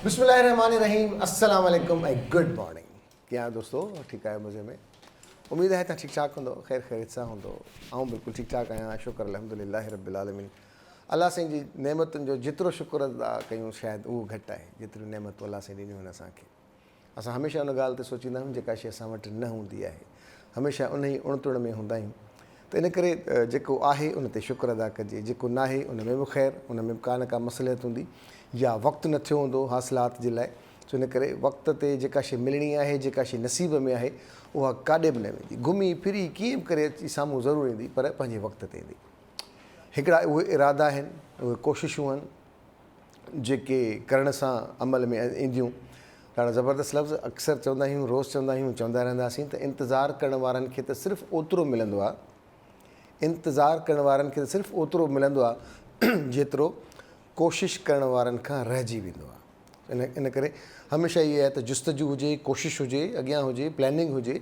بسم الله الرحمٰن الرحيم السلام عليڪم ۽ گڊ مارننگ ڪيئن آهيو دوستو ٺيڪ آهيو مزي ۾ اميد آهي توهان ٺيڪ ٺاڪ هوندو خير خيريت سان هوندو آئون بلڪل ٺيڪ ٺاڪ آهيان شڪر الحمدلله رب العالمين الله سائين جي نعمتن جو جيترو شڪر ادا ڪيون شايد اهو گهٽ آهي جيتريون نعمتون الله سائين ڏنيون آهن اسان کي اسان هميشه ان ڳالهه تي سوچيندا آهيون جيڪا شيء اسان وٽ نه هوندي آهي. هميشه انهي اڻ تڻ ۾ هوندا آهيون ته ان ڪري جيڪو آهي ان تي شڪر ادا ڪجي، جيڪو ناهي ان ۾ به خير، ان ۾ به ڪا نه ڪا مصلحت هوندي يا وقت نه ٿيو هوندو حاصلات جي لاء، سو ان ڪري وقت تي جيڪا شيء ملڻي آهي، جيڪا شيء نصيب ۾ آهي اها ڪاڏي به نه ويندي، گهمي ڦري ڪيئن به ڪري اچي سامهون ضرور ايندي پر پنهنجي وقت تي ايندي. هڪڙا اهي ارادا آهن، اهي ڪوششون آهن. جيڪي ڪرڻ سان عمل ۾ اينديون. ڏاڍا زبردست لفظ اڪثر چوندا آهيون، روز چوندا آهيون، چوندا رهنداسين ته انتظار ڪرڻ وارن کي ته صرف اوترو ملندو آهي، انتظار ڪرڻ وارن کي ته صرف اوترو ملندو آهي جيترو ڪوشش ڪرڻ وارن کان رهجي ويندو آهي. ان ان ڪري هميشه اهو آهي ته جستجو هجي، ڪوشش هجي، اڳيان هجي، پلاننگ هجي.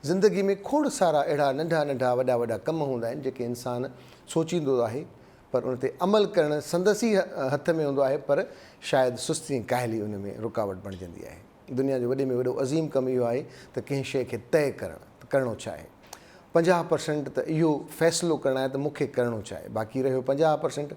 زندگي ۾ کوڙ سارا اهڙا ننڍا ننڍا وڏا وڏا ڪم هوندا آهن جيڪي انسان سوچيندو آهي پر ان تي عمل ڪرڻ سندس ئي هٿ ۾ هوندو آهي پر شايد سستي ۽ ڪاهلي ان ۾ رڪاوٽ بڻجندي آهي. دنيا جو وڏي ۾ وڏو عظيم ڪم اهو آهي ته ڪنهن شيء کي طئي ڪرڻ ته ڪرڻو ڇا آهي. 50 پرسنٽ ته اهو فيصلو ڪرڻ آهي ته مون کي ڪرڻو ڇا آهي باقي رهيو 50 پرسنٽ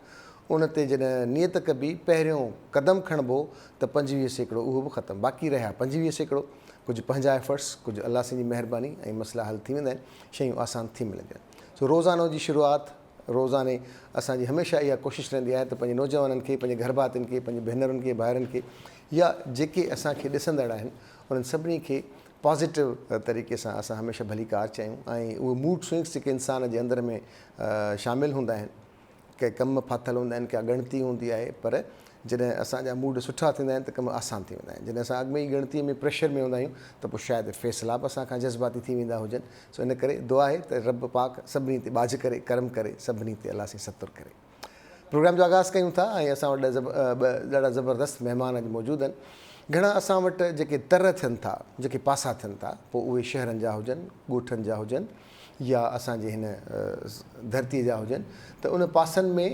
ان تي جڏهن نيت ڪبي پهريون قدم کڻبو ته 25% اهو به ختم باقي رهيا 25% ڪجهه پنهنجا ايفرٽس ڪجهه الله سائين جي مهرباني ۽ مسئلا حل ٿي ويندا آهن شيون آسان ٿي ملنديون آهن سو روزانو جي شروعات روزاني اسان جي هميشه اها ڪوشش رهندي آهي ته پنهنجي نوجوانن کي، پنهنجي گهر ڀاتين کي، پنهنجي ڀينرن کي، ڀائرن کي يا جيڪي اسان کي ڏسندڙ آهن انهن سڀني کي پازيٽو طريقي سان اسان هميشه ڀليڪار چاهيون ۽ اهي موڊ سوئنگس جيڪي انسان جي اندر ۾ شامل هوندا آهن ڪي ڪم ڦاٿل هوندا آهن ڪا ڳڻتي هوندي آهي پر جڏهن اسان جا موڊ سٺا ٿيندا آهن ته ڪم آسان ٿي ويندا آهن جڏهن اسان اڳ ۾ ئي ڳڻتي ۾ پريشر ۾ هوندا آهيون ته پوء شايد فيصلا به اسان کان جذباتي ٿي ويندا هجن سو ان ڪري دعا آهي ته رب پاڪ سڀني تي ٻاجهه ڪري ڪرم ڪري سڀني تي الله سائين ستر ڪري. پروگرام جو آغاز ڪيون ٿا ۽ اسان وٽ ٻه ڏاڍا زبردست مهمان اڄ موجود آهن. گهڻا اسان وٽ جيڪي تر ٿين ٿا جيڪي پاسا ٿين ٿا پوء اهي شهرن جا هجن ڳوٺن جا هجن يا اسان جي هن ڌرتي جا هجن ته ان پاسن ۾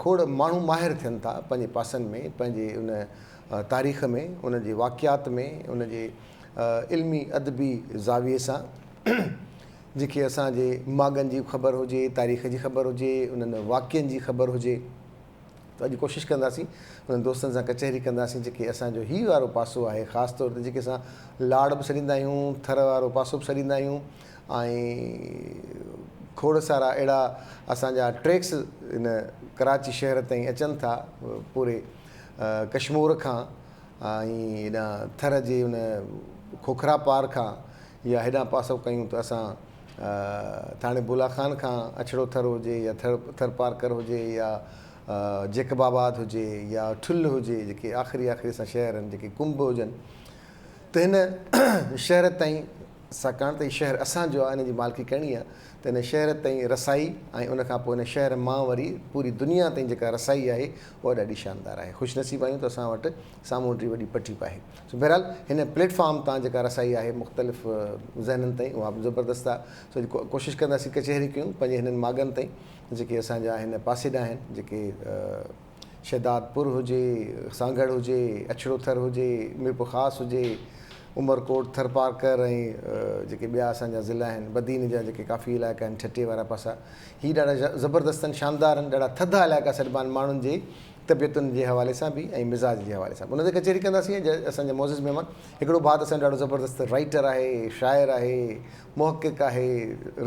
کوڙ ماڻهو ماهر ٿين ٿا پنهنجي پاسن ۾ پنهنجي ان تاريخ ۾ ان جي واقعات ۾ ان جي علمي ادبي زاويي سان جن کي اسان جي ماڳن جي خبر هجي، تاريخ جي خبر هجي، انهن واقعن جي خبر هجي ته اڄ ڪوشش ڪنداسين انهن دوستن سان ڪچهري ڪنداسين جيڪي اسان جو هي وارو پاسو آهي خاص طور تي جيڪي اسان لاڙ به سڏيندا آهيون ٿر وارو پاسو به سڏيندا آهيون ۽ کوڙ سارا اهڙا اسان جا ٽريڪس هن ڪراچي شهر تائين اچن ٿا پوري ڪشمور کان ۽ هيڏانهن ٿر جي ان کوکرا پار کان يا هيڏانهن پاسو ڪيون ته اسان ٿاڻي بولا خان کان اڇڙو ٿر هجي يا ٿر ٿرپارڪر هجي يا جيڪب آباد هجي يا ٺل هجي جيڪي آخري آخري اسان شهر آهن جيڪي ڪنب هجن ته هن شهر تائين ڇاڪاڻ ته هي شهر اسان جو آهي ان جي مالڪي ڪرڻي آهي ته هن شهر تائين رسائي ۽ ان کان پوء هن شهر مان وري پوري دنيا تائين جيڪا رسائي آهي اها ڏاڍي شاندار آهي. خوش نصيب آهيون ته اسان وٽ سامونڊي وڏي پٽي به آهي. سو بهرحال هن پليٽ فارم تان جيڪا رسائي آهي مختلف ذهنن تائين اها به زبردست آهي. سو اڄ ڪوشش ڪنداسين ڪچهري ڪيون پنهنجي هنن ماڳن تائين جيڪي اسان جا هن پاسي ڏانهن آهن جيڪي شهدادپور هجي، سانگهڙ هجي، اڇڙو ٿر هجي، ميرپورخاص هجي، عمرڪوٽ، ٿرپارڪر ۽ جيڪي ٻيا اسان جا ضلعا آهن، بدين جا جيڪي ڪافي علائقا آهن، ٺٽي وارا پاسا، هي ڏاڍا زبردست آهن، شاندار آهن، ڏاڍا ٿڌا علائقا سڏبا آهن ماڻهن جي طبيعتن جي حوالي سان به ۽ مزاج جي حوالي سان به. ان تي ڪچهري ڪنداسين ۽ اسان جا معزز مهمان هڪڙو ڀاء ته اسان جو ڏاڍو زبردست رائيٽر آهي، شاعر آهي، محقق آهي،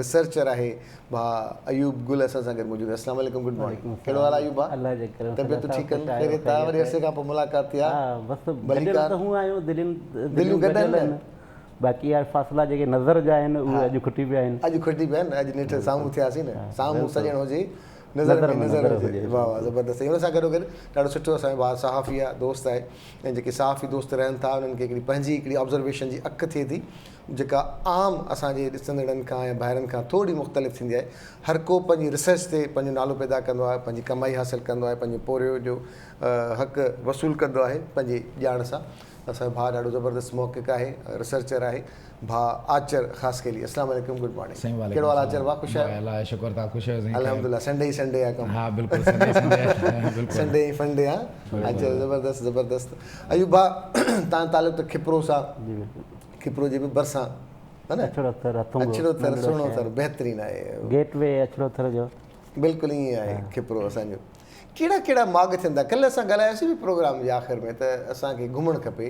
ريسرچر آهي، ڀاء ايوب گل اسان سان گڏ موجود آهي. السلام عليڪم گڊ مارننگ. ڪهڙو حال آهي ايوب ڀاء؟ الله جي ڪرم سان طبيعتون ٺيڪ آهن؟ خيريت آهي؟ وڏي عرصي کان پوء ملاقات ٿي آهي. ها بس گڏيل ته هونء آهيون دلين دليون گڏ آهن نه؟ باقي اهي فاصلا جيڪي نظر جا آهن اهي اڄ کٽي پيا آهن. اڄ کٽي پيا آهن اڄ نيٺ سامهون ٿياسين نه سامهون سڄڻ هجي نظر ۾ نظر هجي واه واه زبردست ان سان گڏو گڏ ڏاڍو سٺو اسان جو ڀاء صحافي آهي دوست آهي ۽ جيڪي صحافي دوست رهن ٿا انهن کي هڪڙي پنهنجي هڪڙي آبزرويشن جي اک ٿئي ٿي جيڪا عام اسان جي ڏسندڙن کان يا ڀائرن کان ٿوري مختلف ٿيندي آهي. هر ڪو پنهنجي ريسرچ تي پنهنجو نالو پيدا ڪندو آهي، پنهنجي ڪمائي حاصل ڪندو آهي، پنهنجي پورهيو جو حق وصول ڪندو آهي پنهنجي ڄاڻ سان. اسان جو ڀاء ڏاڍو زبردست محقق آهي ريسرچر آهي ڀاء آچر خاصخيلي اسلام عليڪم گڊ مارننگ سائين وعليڪم ڪهڙو حال السلام آچر ڀاء خوش آهيو الله جو شڪر توهان خوش آهيو سائين الحمدلله سنڊي ئي سنڊي آ ڪم ها بلڪل سنڊي سنڊي بلڪل سنڊي ئي فنڊي آ آچر زبردست زبردست ايوب ڀاء تان تعلق ته کپرو سان جي بلڪل کپرو جي به ڀرسان ها نه اڇڙو ٿر هٿونگو اڇڙو ٿر ننڍڙو سهڻو شهر ٿر بهترين آهي گيٽ وي اڇڙو ٿر جو بلڪل ائين آهي کپرو اسان جو ڪهڙا ڪهڙا ماڳ ٿين ٿا ڪلهه اسان ڳالهايوسين به پروگرام جي آخر ۾ ته اسان کي گهمڻ کپي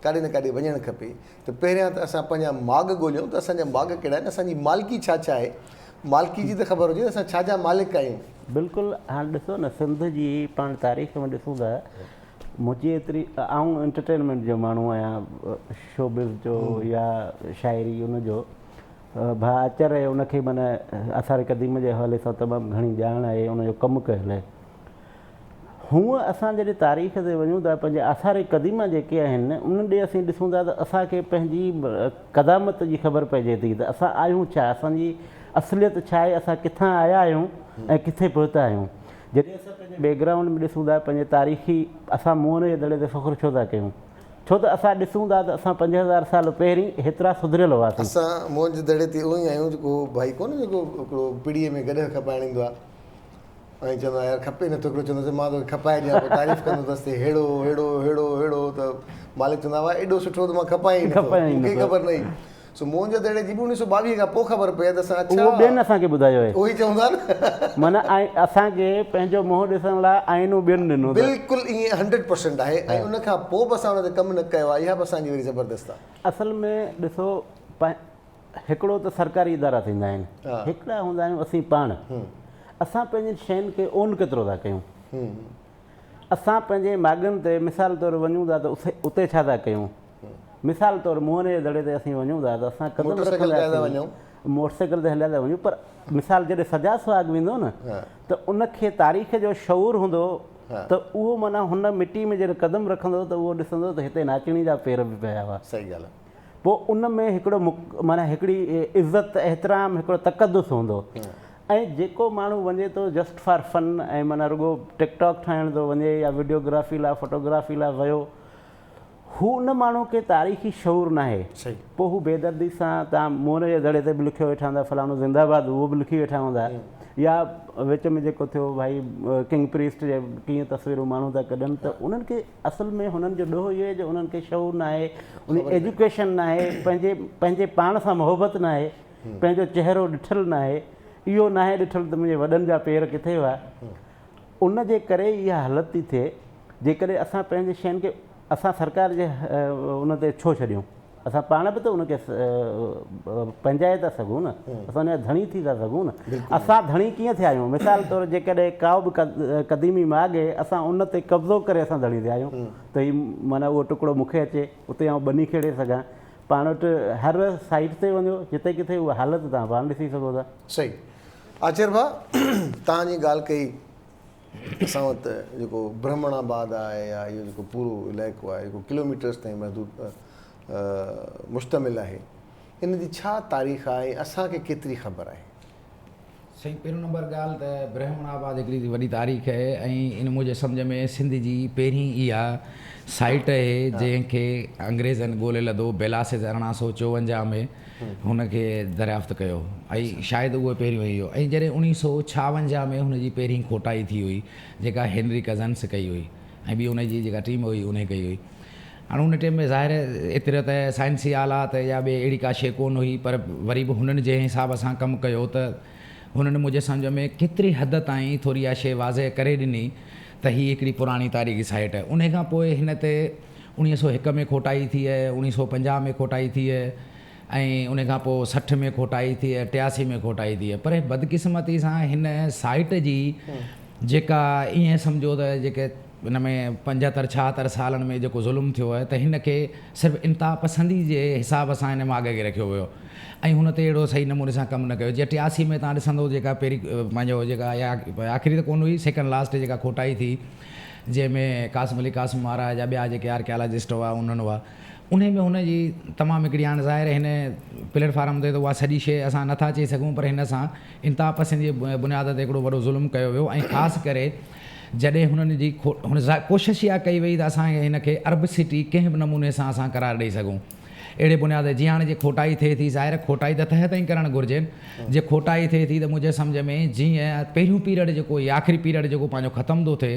ڪاڏي نه ڪاڏي وڃڻ کپي ته پهريان ته اسان پنهنجا ماڳ ڳوليون ته اسان جا ماڳ ڪهڙا آهن اسان جي مالڪي ڇا ڇا آهي مالڪي جي ته خبر هجي ته اسان ڇا جا مالڪ آهيون. بلڪل هاڻ ڏسو نه سنڌ جي پاڻ تاريخ ۾ ڏسون ته منهنجي ايتري آئون انٽرٽينمينٽ جو ماڻهو آهيان شوبز جو يا شاعري ان جو ڀاء اچر آهي ان کي معنيٰ آثار قديم جي حوالي سان تمام گهڻي ڄاڻ آهي ان جو ڪم ڪيل آهي هونء اسان جڏهن تاريخ تي وڃون ٿا پنهنجي آثار قديمه جيڪي آهن انهن ڏي اسين ڏسون ٿا ته اسان کي پنهنجي قدامت جي خبر پئجي ٿي ته اسان آهيون ڇا اسان جي اصليت ڇا آهي اسان ڪٿان آيا آهيون ۽ ڪٿي پهتا آهيون جڏهن اسان پنهنجي بيڪ گرائونڊ ۾ ڏسون ٿا پنهنجي تاريخي اسان موهن جي دڙي تي فخر ڇو ٿا ڪيون ڇو ته اسان ڏسون ٿا ته اسان 5000 سال پهرين هيترا سڌريل هئاسين. اسان موهن جي دڙي تي اهو ئي آهيون جيڪو ڀائي ڪونه جيڪو هڪڙو پڙيء ۾ گڏهه کپائڻ ايندو آهي ۽ چوندو آهي يار کپي نٿو هڪڙو چوندو آهي مان توکي کپائي ڏيان پوء تعريف ڪندو اٿس ته ههڙو ههڙو ههڙو ههڙو ته مالڪ چوندو آهي واهه ايڏو سٺو ته مان کپايان ئي نٿو مون کي خبر نه هئي سو موهن جو دڙي جي به 1922 کان پوء خبر پئي ته اسان اڇا اهو ٻين اسان کي ٻڌايو آهي. اهو ئي چون ٿا نه. معنيٰ اسان کي پنهنجو منهن ڏسڻ لاء آئينو ٻين ڏنو ته. بلڪل ائين هنڊريڊ پرسنٽ آهي ۽ ان کان پوء به اسان ان تي ڪم نه ڪيو آهي اها به اسان جي وري زبردست آهي. اصل ۾ ڏسو هڪڙو ته سرڪاري ادارا ٿيندا آهن هڪڙا هوندا آهيون اسين پاڻ اسان پنهنجين شين کي اون ڪيترو ٿا ڪيون اسان پنهنجي ماڳن تي مثال طور وڃون ٿا ته اتي ڇا ٿا ڪيون مثال طور موهن جي دڙي تي اسين وڃون ٿا ته اسان قدم رکنداسين موٽر سائيڪل تي هليا ٿا وڃون پر مثال جڏهن سجاد سهاڳ ويندو نه ته ان کي تاريخ جو شعور هوندو ته اهو معنيٰ هن مٽي ۾ جڏهن قدم رکندو ته اهو ڏسندو ته هتي ناچڻي جا پير به پيا هئا. صحيح ڳالهه آهي. پوء ان ۾ هڪڙو معنيٰ هڪڙي عزت احترام هڪڙو تقدس هوندو ۽ جيڪو ماڻهو وڃي ٿو جسٽ فار فن ۽ معنيٰ رڳو ٽڪ ٽاڪ ٺاهڻ ٿو وڃي يا وڊيوگرافي لاء فوٽوگرافي لاء ويو هو ان ماڻهو کي تاريخي شعور ناهي پوء هو بيدردي سان تان موهن جي دڙي تي به لکيو ويٺا هوندا فلاڻو زنده باد اهو به لکي ويٺا هوندا يا وچ ۾ جيڪو ٿيو ڀائي ڪنگ پريسٽ جي ڪيئن تصويرون ماڻهو ٿا ڪڍن ته انهن کي اصل ۾ هنن جو ڏوهه اهو آهي جو انهن کي شعور ناهي ان ايجوڪيشن ناهي پنهنجي پنهنجي پاڻ سان محبت ناهي پنهنجو چهرو ڏٺل ناهي اهو ناهي ڏٺل ته منهنجي وڏن جا پير ڪٿي هئا ان جي ڪري اها حالت ٿي ٿئي جيڪڏهن اسان پنهنجي شين کي اسان سرڪار جي ان تي ڇو ڇڏيون اسان پاڻ به ته ان کي پنهنجائي ٿا سگهون نه اسان ان جا ڌڻي ٿي ٿا سگهون نه اسان ڌڻي ڪيئن ٿيا آهيون مثال طور جيڪڏهن ڪا به قديمي ماڳ آهي اسان ان تي قبضو ڪري اسان ڌڻي ٿيا آهيون ته هي معنيٰ اهو ٽڪڙو مون کي اچي اتي آئون ٻني کيڙي سگهان پاڻ وٽ هر سائيٽ تي وڃو جتي ڪٿي اها حالت توهان پاڻ ڏسي سگهو ٿا. صحيح آچر ڀاء توهان جي ڳالهه ڪئي اسان وٽ جيڪو برهمڻ آباد آهي يا اهو جيڪو پورو علائقو آهي جيڪو ڪلوميٽرس تائين محدود مشتمل آهي ان جي ڇا تاريخ آهي اسان کي ڪيتري خبر آهي؟ سائين پهريون نمبر ڳالهه ته برهمڻ آباد هڪڙي وڏي تاريخ آهي ۽ ان منهنجي سمجهه ۾ سنڌ جي پهرين اها سائيٽ آهي جنهن کي انگريزن ڳولي لڌو بيلاسز 1854 ۾ هن کي دريافت ڪيو ۽ شايد اهو پهريون ئي هو ۽ جڏهن اوڻيهه سئو ڇاونجاهه ۾ هن جي پهرين کوٽائي ٿي هئي جيڪا هينري ڪزنس ڪئي هئي ۽ ٻي ان جي جيڪا ٽيم هئي انهي ڪئي هئي. هاڻ ان ٽيم ۾ ظاهر ايترو ته سائنسي آلات يا ٻي اهڙي ڪا شيء ڪونه هئي پر وري به هنن جنهن حساب سان ڪم ڪيو ته هنن منهنجي سمجهه ۾ ڪيتري حد تائين ٿوري اها شيء واضح ڪري ڏني ته هي هڪڙي پراڻي تاريخي سائيٽ آهي. انهي کان پوء هن تي 1901 ۾ کوٽائي ٿي ۽ 1950 ۾ کوٽائي ٿي ۽ ان کان پوء 60 ۾ کوٽائي ٿي ۽ 83 ۾ کوٽائي ٿي پر بدقسمتي سان هن سائيٽ جي جيڪا ائين سمجهو ته جيڪي ان ۾ 75 76 سالن ۾ جيڪو ظلم ٿيو آهي ته هن کي صرف انتها پسندي جي حساب سان هن ماڳ کي رکيو ويو ۽ هن تي اهڙو صحيح نموني سان ڪم نه ڪيو جيئن 83 ۾ تان ڏسندو جيڪا پهرين پنهنجو جيڪا آخري ته ڪونه هئي سيڪنڊ لاسٽ جيڪا کوٽائي ٿي جنهن ۾ قاسم علي قاسم وارا يا ٻيا جيڪي آرڪيالاجسٽ هئا انهن هئا انهي ۾ هن جي تمام هڪڙي هاڻ ظاهر هن پليٽ فارم تي ته اها سڄي شيء اسان نٿا چئي سگهون پر هن سان انتها پسندي جي بنياد تي هڪڙو وڏو ظلم ڪيو ويو ۽ خاص ڪري جڏهن هنن جي هن ڪوشش اها ڪئي وئي ته اسان هن کي عرب سٽي ڪنهن به نموني سان اسان قرار ڏئي سگهون. اهڙي بنياد تي جيئن هاڻي جي کوٽائي ٿئي ٿي ظاهر کوٽائي ته تهه تائين ڪرڻ گهرجي جي کوٽائي ٿئي ٿي ته منهنجي سمجهه ۾ جيئن پهريون پيريڊ جيڪو يا آخري پيريڊ جيڪو پنهنجو ختم ٿو ٿئي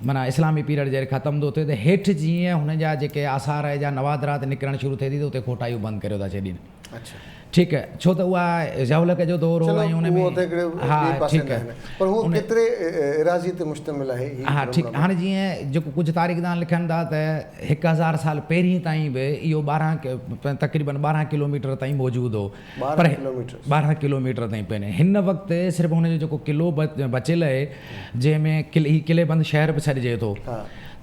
معنيٰ اسلامي پيريڊ جڏهن ختم ٿو ٿئي ته هيٺ جيئن هن جا جيڪي آثار جا نوادرات نڪرڻ شروع ٿئي ٿي ته اتي کوٽايون بند ڪريو ٿا ڇڏين. ٺيڪ ڇو ته اها ضياء جو دور هو ۽ ان ۾ ها ٺيڪ پر هو ڪيتري ايراضي تي مشتمل آهي ها ٺيڪ هاڻي جيئن جيڪو ڪجهه تاريخدان لکن ٿا ته 1000 سال پهرين تائين به اهو 12 تقريبن 12 ڪلوميٽر تائين موجود هو پر 12 ڪلوميٽر تائين پهرين هن وقت صرف هن جو جيڪو قلعو بچيل آهي جنهن ۾ هي قلعي بند شهر به سڏجي ٿو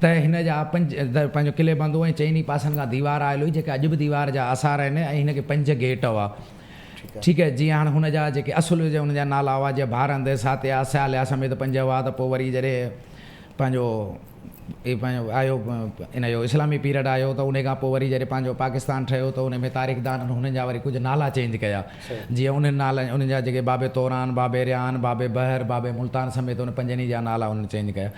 ته هن جا پنج پنهنجو قلعي بند هو ۽ چئني پاسن کان ديوار آيل هئي جيڪا اڄ به ديوار جا آثار آهن ۽ هن کي پنج گيٽ هئا ٺيڪ آهي جيئن هاڻ هن جا جيڪي اصل جي هن جا نالا هئا جيئن ڀارند ساتيا سياليا سميت پنج هئا ته پوء وري جڏهن پنهنجو هي پنهنجو آيو ان جو اسلامي پيريڊ آيو ته ان کان پوء وري جڏهن پنهنجو پاڪستان ٺهيو ته ان ۾ تاريخدانن هنن جا وري ڪجهه نالا چينج ڪيا جيئن انهن نالن انهن جا جيڪي باب توران باب ريان باب بحر باب ملتان سميت ان پنجن جا نالا انهن چينج ڪيا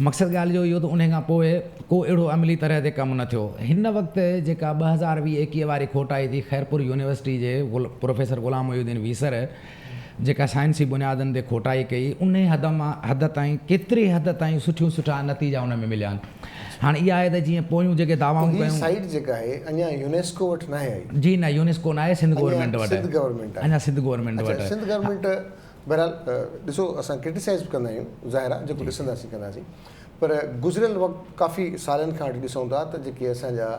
مقصد ڳالهه جو اهو ته انهي کان پوء ڪو اهڙو عملي طرح تي ڪم نه ٿيو. هن وقت جيڪا 2020 ايڪيهه واري کوٽائي ٿي خيرپور يونيورسٽي جي پروفيسر غلام محي الدين ويسر جيڪا سائنسي بنيادن تي کوٽائي ڪئي انهي حد مان حد تائين ڪيتري حد تائين سٺيون سٺا نتيجا ان ۾ مليا آهن. هاڻ اها آهي ته جيئن پويون جيڪي دعوائون هي ڪيون. سائيٽ جيڪا آهي اڃا يونيسڪو وٽ ناهي آئي. جي نه يونيسڪو ناهي سنڌ گورنمينٽ وٽ آهي. سنڌ گورنمينٽ آهي. اڃا سنڌ گورنمينٽ وٽ آهي. اڇا سنڌ گورنمينٽ بهرحال ڏسو اسان ڪرٽيسائز به ڪندا آهيون ظاهر آهي جيڪو ڏسنداسين ڪنداسين پر گذريل وقت ڪافي سالن کان وٺي ڏسون ٿا ته جيڪي اسان جا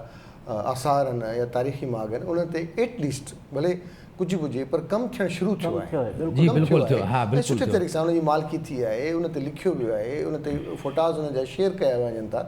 آثار آهن يا تاريخي ماڳ آهن انهن تي ايٽ ليسٽ ڀلي ڪجهه به هجي پر ڪم ٿيڻ شروع ٿيو آهي جي بلڪل ٿيو آهي ۽ سٺي طريقي سان ان جي مالڪي ٿي آهي ان تي لکيو ويو آهي ان تي فوٽاز ان جا شيئر ڪيا وڃن ٿا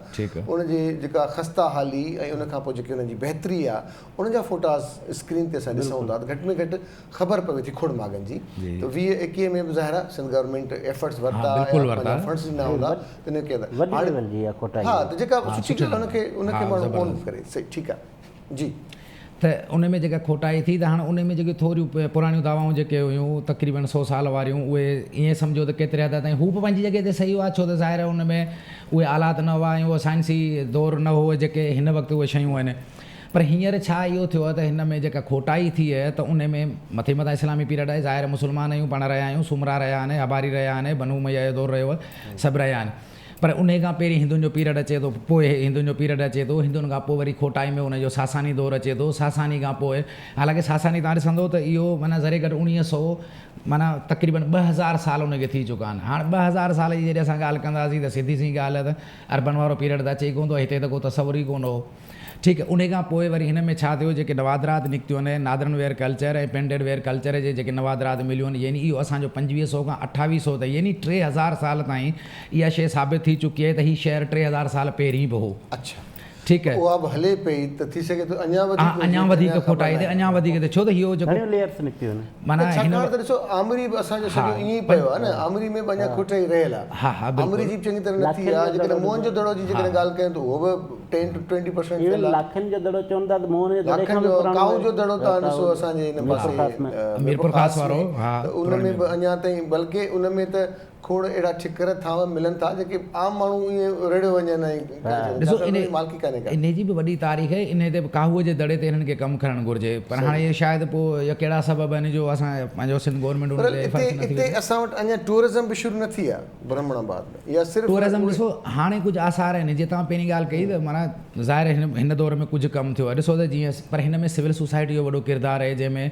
ان جي جيڪا خسته حالي ۽ ان کان پوء جيڪي ان جي بهتري آهي ان جا فوٽاز اسڪرين تي اسان ڏسون ٿا ته گهٽ ۾ گهٽ خبر پوي ٿي کوڙ ماڳن جي ته 20 21 ۾ به ظاهر آهي سنڌ گورنمينٽ ايفرٽس ورتا يا پنهنجا فنڊس ڏنا هوندا ته ان کي وڏي ليول جي اها کوٽائي ها ته جيڪا سٺي ڳالهه ان کي ان کي ماڻهو اون ڪري صحيح ٺيڪ آهي جي. ته ان ۾ جيڪا کوٽائي ٿي ته هاڻ ان ۾ جيڪي ٿوريون پراڻيون دعوائون جيڪي هيون تقريبن سو سال واريون اهي ائين سمجهو ته ڪيتري حد تائين هو به پنهنجي جڳهه تي صحيح هئا ڇو ته ظاهر آهي ان ۾ اهي آلات نه هئا ۽ اهو سائنسي دور نه هو جيڪي هن وقت اهي شيون آهن پر هينئر ڇا اهو ٿيو آهي ته هن ۾ جيڪا کوٽائي ٿي آهي ته ان ۾ مٿي مٿان اسلامي پيريڊ آهي ظاهر مسلمان آهيون پاڻ رهيا آهيون سومرا رهيا آهن هباري رهيا آهن بنو اميه جو دور رهيو آهي سڀ رهيا آهن پر انهي کان پهرين هندن جو پيريڊ اچي ٿو پوء هندن جو پيريڊ اچي ٿو هندن کان پوء وري کوٽائي ۾ ان جو ساساني دور اچي ٿو ساساني کان پوء حالانڪه ساساني تان ڏسندو ته اهو معنيٰ ذري گهٽ اڻيهه سو معنيٰ تقريبن 2000 سال ان کي ٿي چڪا آهن هاڻ 2000 سال جي جڏهن اسان ڳالهه ڪنداسين ته سڌي سين ڳالهه آهي ته عربن وارو پيريڊ ته اچي ئي ڪونه ٿو هتي ته ڪو تصور ئي ڪونه هو ٺيڪ انهي کان پوء وري هن ۾ ڇا ٿيو جيڪي نوادرات نڪتيون آهن northern ware culture ۽ painted ware culture جي جيڪي نوادرات مليون آهن يعني اهو اسان جو 25 سو کان 28 سو تائين يعني 3000 سال تائين اها شيء ثابت ٿي چڪي آهي ته هي شهر 3000 سال پهرين به هو. اڇا ٺيڪ اها به هلي پئي ته ٿي سگهي ٿو اڃا وڌيڪ هجي اڃا وڌيڪ کوٽائي ٿئي اڃا وڌيڪ ٿئي ڇو ته اهو جيڪو گهڻيون ليئرس نڪتيون آهن. معنيٰ هن ڇاڪاڻ ته ڏسو آمري به اسان جو سڄو ائين ئي پيو آهي نه آمري ۾ به اڃا کوٽائي رهيل آهي ها ها بلڪل آمري جي به چڱي طرح نه ٿي آهي جيڪڏهن موهن جو دڙو جي جيڪڏهن ڳالهه ڪيون ته اهو به 10 ٽو 20 پرسنٽ ٿيل آهي لاکن جو دڙو چون ٿا ته موهن جي دڙي کان به پراڻو ڪائو جو دڙو تان ڏسو اسان جي هن پاسي ميرپورخاص وارو ها ته ان ۾ به اڃا تائين بلڪه ان ۾ ته کوڙ اهڙا ٺڪر ٿانو ملن ٿا جيڪي عام ماڻهو ائين ريڙهيو وڃن ۽ ڏسو انهي جي به وڏي تاريخ آهي انهي تي به ڪاهوء جي دڙي تي هنن کي ڪم ڪرڻ گهرجي پر هاڻي اهو شايد پوء يا ڪهڙا سبب آهن جو اسان پنهنجو سنڌ گورنمينٽ ان تي ايفرٽس نٿي وٺي. اتي اسان وٽ اڃا ٽوئرزم به شروع نه ٿي آهي برهمڻ آباد ۾ يا صرف ٽوئرزم ڏسو هاڻي ڪجهه آثار آهن جيئن توهان پهرين ڳالهه ڪئي ته معنيٰ ظاهر آهي هن دور ۾ ڪجهه ڪم ٿيو آهي ڏسو ته جيئن پر هن ۾ سول سوسائٽي جو وڏو ڪردار آهي جنهن ۾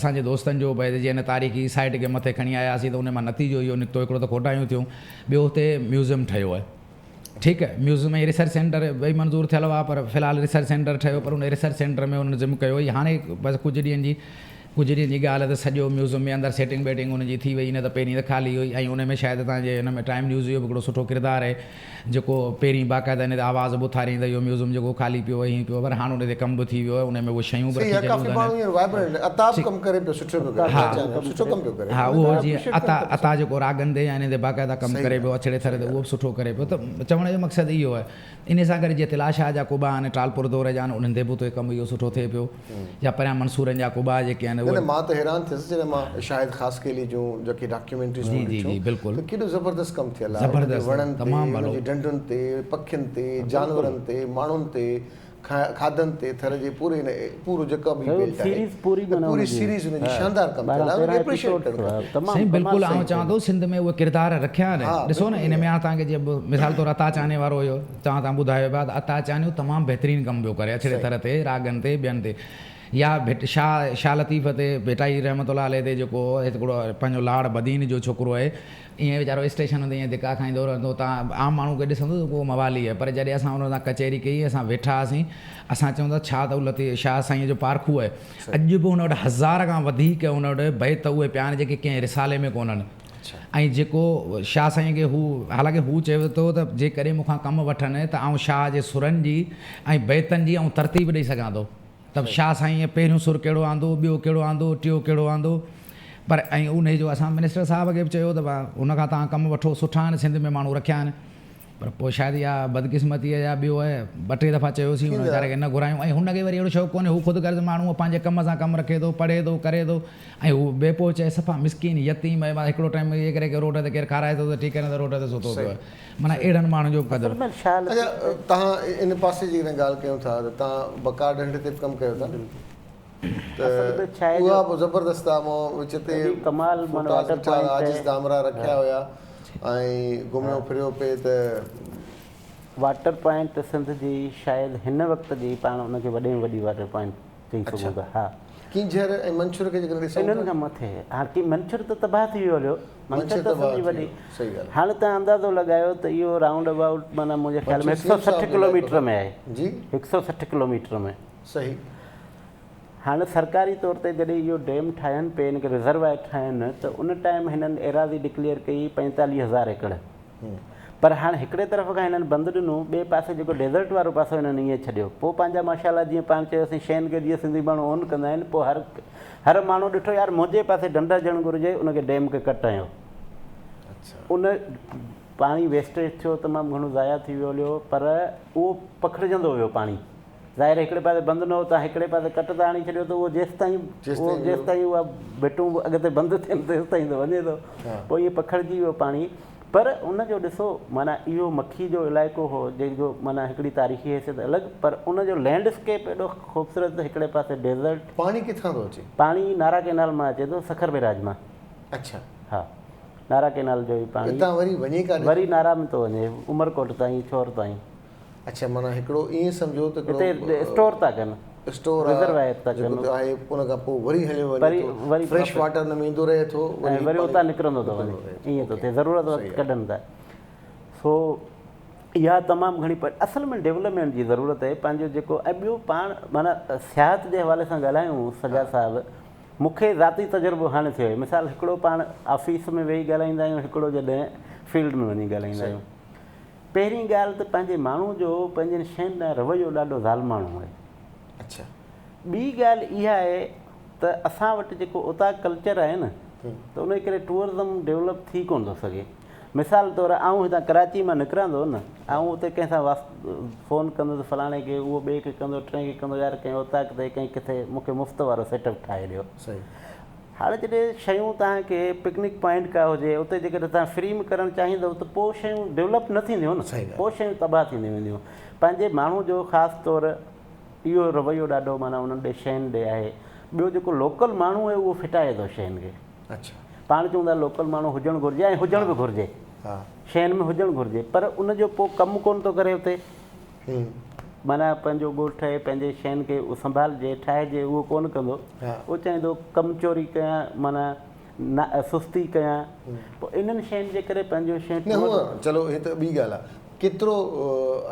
اسان جي دوستن جو به جي هن تاريخي سائيٽ کي مٿي کڻي آياسين ته ان مان نتيجو اهو نڪتو هڪڙو ته کوٽايون ٿيون ٻيو هتي ميوزيم ٺهيو آهي ٺيڪ آهي ميوزيم ۽ ريسرچ سينٽر ٻئي منظور ٿيل هئا پر في الحال ريسرچ سينٽر ٺهيو پر ان ريسرچ سينٽر ۾ انهن ضم ڪيو هاڻي بس ڪجهه ڏينهن جي ڪجهه ڏينهن جي ڳالهه آهي ته سڄو ميوزيم ۾ اندر سيٽنگ بيٽنگ ان جي ٿي وئي نه ته پهرين ته خالي هئي ۽ ان ۾ شايد تان جي ان ۾ ٽائيم نيوز جو به هڪڙو سٺو ڪردار آهي جيڪو پهرين باقاعده ان تي آواز به اٿاريائين ته اهو ميوزم جيڪو خالي پيو آهي هيئن پيو آهي پر هاڻ ان تي ڪم به ٿي ويو آهي ان ۾ اهي شيون به رکي ڇڏيون اٿن. ها اهو جيئن عطا عطا جيڪو راڳن تي يا انهن تي باقاعده ڪم ڪري پيو اڇڙي ٿر تي اهو به سٺو ڪري پيو ته چوڻ جو مقصد اهو آهي انهي سان گڏ جيئن تلاء شاهه جا قبا آهن ٽالپر دور جا آهن انهن تي به اتي ڪم اهو سٺو ٿئي پيو يا پريان منصورن جا قبا جيڪي آهن. نه نه مان ته حيران ٿيس جڏهن مان شاهد خاصخيلي جون جيڪي ڊاڪيومينٽريز مون ڏٺيون ته ڪيڏو زبردست ڪم ٿيل آهي انهن جي وڻن تي انهن جي ڍنڍن تي پکين تي جانورن تي ماڻهن تي کاڌن تي ٿر جي پوري ان پورو جيڪا به بيلٽ آهي پوري سيريز ان جي شاندار ڪم ٿيل آهي ان کي اپريشيئيٽ ڪرڻ کپي. سائين بلڪل آئون چوان ٿو سنڌ ۾ اهي ڪردار رکيا آهن ڏسو نه ان ۾ هاڻ توهان کي جيئن مثال طور عطا چاني وارو هيو توهان توهان ٻڌايو پيا ته عطا چانيو تمام بهترين ڪم پيو ڪري اڇڙي ٿر تي راڳن تي ٻين تي يا ڀٽ شاهه شاهه لطيف تي ڀٽائي رحمت الله عليه تي جيڪو هڪڙو پنهنجو لاڙ بدين جو ڇوڪرو آهي ائين ويچارو اسٽيشن تي ائين ڌڪا کائيندو رهندو تان عام ماڻهو کي ڏسندو ته ڪو موالي آهي پر جڏهن اسان ان سان ڪچهري ڪئي اسان ويٺا هئاسين اسان چئون ٿا ڇا ته لطيف شاهه سائين جو پارکو آهي اڄ به هن وٽ هزار کان وڌيڪ هن وٽ بيت اهي پيا آهن جيڪي ڪنهن رسالي ۾ ڪونهن ۽ جيڪو شاهه سائين کي هو حالانڪه هو چوي ٿو ته جيڪڏهن مون کان ڪم وٺن ته آئون شاهه جي سرن جي ۽ بيتن جي آئون ترتيب ڏئي سگهان ٿو ته شاهه سائينء پهريون سر ڪهڙو آندو، ٻيو ڪهڙو آندو، ٽيو ڪهڙو آندو. پر ۽ انهيء جو اسان منسٽر صاحب کي به چيو ته هن کان توهان ڪم وٺو، سٺا آهن، سنڌ ۾ ماڻهو رکيا آهن. پر پوء شايد اها بدقسمتي آهي يا ٻيو آهي، ٻه ٽي دفعا چيوسين، هن ويچاري کي نه گهرايون ۽ هن کي وري اهڙو شوق ڪونهي، هو خود غرض ماڻهو آهي، پنهنجي ڪم سان ڪم رکي ٿو، پڙهي ٿو، ڪري ٿو ۽ هو بي پهچ آهي، صفا مسڪين، يتيم آهي، هڪڙو ٽائيم اهي ڪري ڪي روڊ تي ڪير کارائي ٿو ته ٺيڪ آهي نه ته روڊ تي ستو پيو آهي. معنيٰ اهڙن ماڻهن جو به قدر. اصل ۾ شاهه اڇا لطيف. توهان ان پاسي جي ڪڏهن ڳالهه ڪيون ٿا ته توهان بڪار ڍنڍ تي به ڪم ڪيو ٿا نه ته اصل ۾ ڇا آهي جو اها به زبردست آ مون وچ تي وڏي ڪمال معنيٰ فوٽاز واٽر ڏٺا پوائنٽ عاجز ڌامرا رکيا هيا ۽ گهميو ڦريو پئي ته. واٽر پوائنٽ سنڌ جي شايد هن وقت جي پاڻ ان کي وڏي ۾ وڏي واٽر پوائنٽ چئي سگهون ٿا ها. ڪينجهر ۽ منڇر کي جيڪڏهن ڏسون انهن ٿا. کان مٿي هاڻ ڪي منڇر ته تباهه ٿي ويو هليو منڇر منڇر ته تباهه سمجهي ٿي وڏي ويو صحيح ڳالهه. هاڻ توهان اندازو لڳايو ته اهو رائونڊ ابائوٽ معنيٰ منهنجي خيال ۾ منڇر هڪ سي سؤ ايم صاحب 60 جو علائقو ڪلوميٽر ۾ آهي جي هڪ سؤ 60 ڪلوميٽر ۾ صحيح. هاڻ سرڪاري طور تي جڏهن اهو ڊيم ٺاهين پئي ان کي ريزروائر ٺاهين ته ان ٽائيم هنن ايراضي ڊڪليئر ڪئي 45 هزار ايڪڙ پر هاڻ هڪڙي طرف کان هنن بند ڏنو، ٻئي پاسي جيڪو ڊيزرٽ وارو پاسو هنن ائين ڇڏيو. پوء پنهنجا ماشاء الله جيئن پاڻ چيوسين شين کي جيئن سنڌي ماڻهو اون ڪندا آهن، پوء هر هر ماڻهو ڏٺو يار منهنجي پاسي ڍنڍ هجڻ گهرجي ان کي ڊيم کي ڪٽ هنيو. ان پاڻي ويسٽيج ٿيو تمام گهڻو ضايع ٿي ويو هليو پر اهو پکڙجندو ويو پاڻي. ظاهر هڪڙي پاسي بند نه هو تان هڪڙي پاسي ڪٽ ته آڻي ڇڏيو ته اهو جيستائين اهو جيستائين اها ڀٽون اڳتي بند ٿين تيستائين ته وڃي ٿو پوء ائين پکڙجي ويو پاڻي پر ان جو ڏسو معنيٰ اهو مکي جو علائقو هو جنهن جو معنيٰ هڪڙي تاريخي حيثيت الڳ پر ان جو لينڊ اسڪيپ ايڏو خوبصورت هڪڙي پاسي ڊيزرٽ. پاڻي ڪٿان ٿو اچي؟ پاڻي نارا ڪينال مان اچي ٿو سکر بيراج مان. اڇا. ها نارا ڪينال جو ئي پاڻي. اتان وري وڃي ڪاڏي ٿو؟ وري نارا ۾ ٿو وڃي عمرڪوٽ تائين ڇور تائين. اڇا معنيٰ هڪڙو ائين سمجهو ته هڪڙو هتي اسٽور ٿا ڪن اسٽور ريزروائر ٿا ڪن جيڪو آهي ان کان پوء وري هليو وڃي ٿو وري فريش واٽر ان ۾ ايندو رهي ٿو وري وري اتان نڪرندو ٿو وڃي ائين ٿو ٿئي ضرورت وقت ڪڍن ٿا سو اها تمام گهڻي پر اصل ۾ ڊيولپمينٽ جي ضرورت آهي پنهنجو جيڪو ۽ ٻيو پاڻ معنيٰ سياحت جي حوالي سان ڳالهايون سجاد صاحب مون کي ذاتي تجربو هاڻي ٿيو آهي مثال هڪڙو پاڻ آفيس ۾ ويهي ڳالهائيندا آهيون هڪڙو جڏهن فيلڊ ۾ وڃي ڳالهائيندا آهيون پهرين ڳالهه ته پنهنجي ماڻهو جو پنهنجين شين ڏانهن رويو ڏاڍو ظالماڻو آهي. اڇا. ٻي ڳالهه اها آهي ته اسان وٽ جيڪو اوطاق ڪلچر آهي نه ته ان جي ڪري ٽوئرزم ڊولپ ٿي ڪونه ٿو سگهي. مثال طور آئون هتان ڪراچي مان نڪران ٿو نه آئون اتي ڪنهن سان فون ڪندس فلاڻي کي اهو ٻئي کي ڪندو ٽئين کي ڪندو يار ڪنهن اوطاق تي ڪنهن ڪٿي مون کي مفت وارو سيٽ اپ ٺاهي ڏيو. صحيح. هاڻي جڏهن شيون توهان کي پڪنڪ پوائنٽ ڪا هجي اتي جيڪڏهن توهان فري ۾ ڪرڻ چاهيندؤ ته پوء شيون ڊولپ نه ٿينديون نه پوء شيون تباهه ٿينديون وينديون پنهنجي ماڻهو جو خاص طور اهو رويو ڏاڍو معنيٰ انهن ڏي شين ڏي آهي ٻيو جيڪو لوڪل ماڻهو آهي اهو ڦٽائي ٿو شين کي پاڻ چون ٿا لوڪل ماڻهو هجڻ گهرجي ۽ هجڻ به گهرجي شين ۾ هجڻ گهرجي پر ان جو پوء ڪم ڪونه ٿو ڪري اتي معنيٰ پنهنجو ڳوٺ ۽ پنهنجي شين کي سنڀالجي، ٺاهجي اهو ڪونه ڪندو. اهو چاهيندو ڪم چوري ڪيان معنيٰ سستي ڪيان. پوء انهن شين جي ڪري پنهنجو شين نه هونء چلو هي ته ٻي ڳالهه آهي. ڪيترو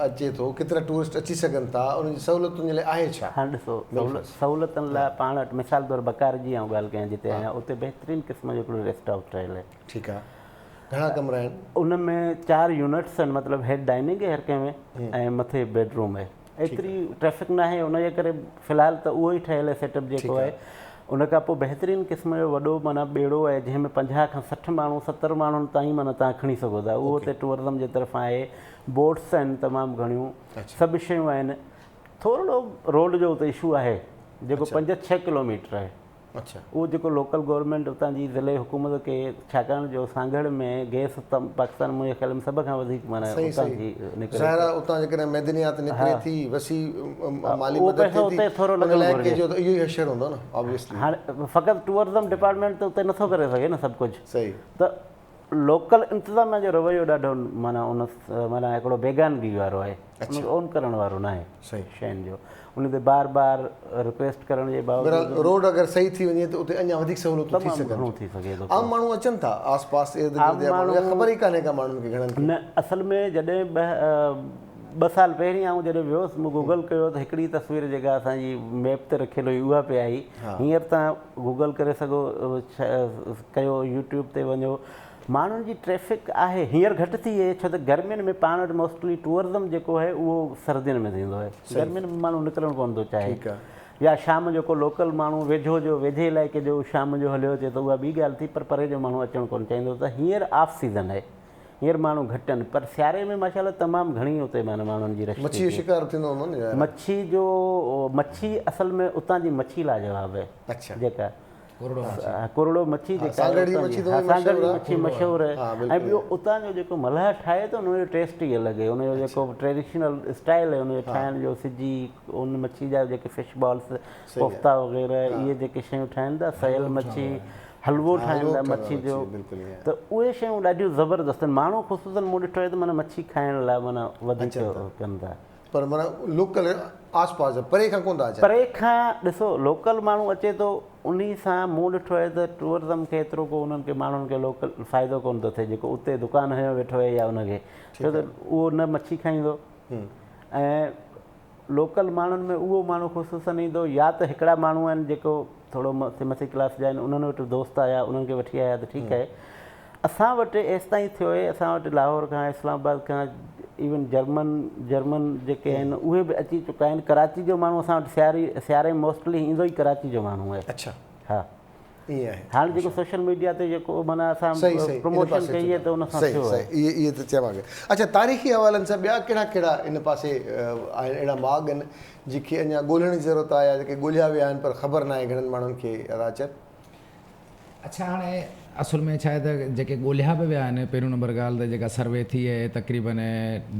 اچي ٿو، ڪيترا ٽوئرسٽ اچي سگهن ٿا، انهن جي سهولتن جي لاء آهي ڇا؟ هاڻ ڏسو سهولتن لاء پاڻ وٽ مثال طور بڪار جي آئون ڳالهه ڪيان جتي آهيان اتي بهترين قسم جو هڪڙو ريسٽ هائوس ٺهيل آهي. ٺيڪ آهي. گهڻا ڪمرا آهن؟ ان ۾ چار يونٽس آهن مطلب هيڊ ڊائننگ آهي هر ڪنهن ۾ ۽ مٿي بيڊ روم آهي. ايتري ٽريفڪ ناهي ان جي ڪري في الحال ته اهو ئي ٺهيل آهي سيٽ اپ جيڪو آهي. ان کان پوء بهترين قسم جو وڏو معنيٰ ٻيڙو آهي جنهن ۾ 50 کان 60 ماڻهو 70 ماڻهن تائين معنيٰ توهان کڻي سگهو ٿا اهو اتي ٽوئرزم جي طرفان آهي. بوٽس آهن تمام گهڻيون سڀ شيون آهن. ٿورڙو روڊ جو اتي اشو آهي جيڪو 5 6 ڪلوميٽر آهي. اڇا. اهو جيڪو لوڪل گورنمينٽ اتان جي ضلعي حڪومت کي ڇاڪاڻ جو سانگهڙ ۾ گئس پاڪستان منهنجي خيال ۾ سڀ کان وڌيڪ معنيٰ صحيح اتان صحيح جي نڪري ظاهر ٿي. آهي اتان جيڪڏهن معدنيات نڪري ٿي وسيع مالي اهو مدد پئسو ٿئي ٿي اتي ٿورو ان لڳڻ علائقي گهرجي. جو ته اهو ئي حشر هوندو نه آبويسلي. هاڻي فقط ٽوئرزم ڊپارٽمينٽ ته اتي نٿو ڪري سگهي نه سڀ ڪجهه. صحيح. ته لوڪل انتظاميا جو رويو ڏاڍو معنيٰ ان معنيٰ هڪڙو بيگانگي وارو آهي ان کي اون ڪرڻ وارو ناهي شين جو ان تي بار بار رڪويسٽ ڪرڻ جي باوجود بهرحال روڊ اگر صحيح ٿي وڃي ته اتي اڃا وڌيڪ سهولتون ٿي تمام سگهن گهڻو ٿيون. ٿي سگهي ٿو عام ماڻهو اچن ٿا آس پاس ارد عام گرد جا ماڻهو يا ماڻهو خبر ئي ڪانهي ڪا ماڻهن کي گهڻن کي. نه اصل ۾ جڏهن ٻه سال پهرين آئون جڏهن ويو هوس مون گوگل ڪيو ته هڪڙي تصوير جيڪا اسان جي ميپ تي رکيل هئي اها پئي آئي هينئر توهان گوگل ڪري سگهو ڪيو يوٽيوب تي وڃو ماڻهن جي ٽريفڪ آهي هينئر گهٽ ٿي آهي ڇو ته گرمين ۾ پاڻ وٽ موسٽلي ٽوئرزم جيڪو آهي اهو سردين ۾ ٿيندو آهي گرمين ۾ ماڻهو نڪرڻ ڪونه ٿو چاهي يا شام جو ڪو لوڪل ماڻهو ويجهو جو ويجهي علائقي جو شام جو هليو اچي ته اها ٻي ڳالهه ٿي پر پري جو ماڻهو اچڻ ڪونه چاهيندو ته هينئر آف سيزن آهي هينئر ماڻهو گهٽ آهن پر سياري ۾ ماشاء الله تمام گهڻي اتي معنيٰ ماڻهن جي رش مڇي جو شڪار ٿيندو هوندو نه ظاهر آهي. مڇي جو مڇي اصل ۾ اتان جي مڇي لاجواب آهي اڇا. جيڪا ڪورڙو مڇي. ڪورڙو مڇي ها جيڪا سانگهڙ جي اتان مڇي جي ته ها اهي سانگهڙ مشهور جي آهي. مڇي مشهور آهي ها ۽ بلڪل ٻيو اتان جو جيڪو ملاح ٺاهي ٿو ان جو ٽيسٽ ئي الڳ آهي ان جو جيڪو ٽريڊيشنل اسٽائل آهي ان جو ٺاهڻ جو سجي ان مڇي جا جيڪي فش بالس ڪوفتا وغيره اهي جيڪي شيون ٺاهن ٿا سيل مڇي حلوو ٺاهن ٿا مڇي جو ته اهي شيون ڏاڍيون زبردست آهن ماڻهو خصوصن مون ڏٺو آهي ته معنيٰ مڇي کائڻ لاء معنيٰ وڌيڪ ڪن ٿا. پر معنيٰ لوڪل آس پاس جا پري کان ڪونه ٿا اچن. پري کان ڏسو لوڪل ماڻهو اچي ٿو انهي سان مون ڏٺو آهي ته ٽوئرزم کي ايترو ڪو انهن کي ماڻهن کي لوڪل فائدو ڪونه ٿو ٿئي جيڪو اتي دڪان هنيو ويٺو آهي يا ان کي ڇو ته اهو نه مڇي کائيندو ۽ لوڪل ماڻهن ۾ اهو ماڻهو خصوصن ايندو يا ته هڪڙا ماڻهو آهن جيڪو ٿورو مٿي مٿي ڪلاس جا آهن انهن وٽ دوست آيا انهن کي وٺي آيا ته ٺيڪ آهي اسان وٽ ايستائين ٿيو آهي اسان وٽ لاهور کان اسلام آباد کان ايون جرمن جرمن جيڪي آهن اهي به اچي چڪا آهن ڪراچي جو ماڻهو اسان وٽ سياري سياري ۾ موسٽلي ايندو ئي ڪراچي جو ماڻهو آهي اڇا ها ائين آهي هاڻي جيڪو سوشل ميڊيا تي جيڪو معنيٰ اسان صحيح صحيح ان پروموشن پاسي ڪئي آهي ته ان سان صحيح ٿيو آهي صحيح اهي اهي ته چوان پيو اڇا تاريخي حوالن سان ٻيا ڪهڙا ڪهڙا ان پاسي آهن اهڙا ماڳ آهن جيڪي اڃا ڳولڻ جي ضرورت آهي يا جيڪي ڳوليا ويا آهن پر خبر ناهي گهڻن ماڻهن کي ادا اچن. اڇا هاڻي اصل ۾ ڇا آهي ته جيڪي ڳوليا به ويا آهن پهريون نمبر ڳالهه ته جيڪا سروي ٿي آهي تقريبن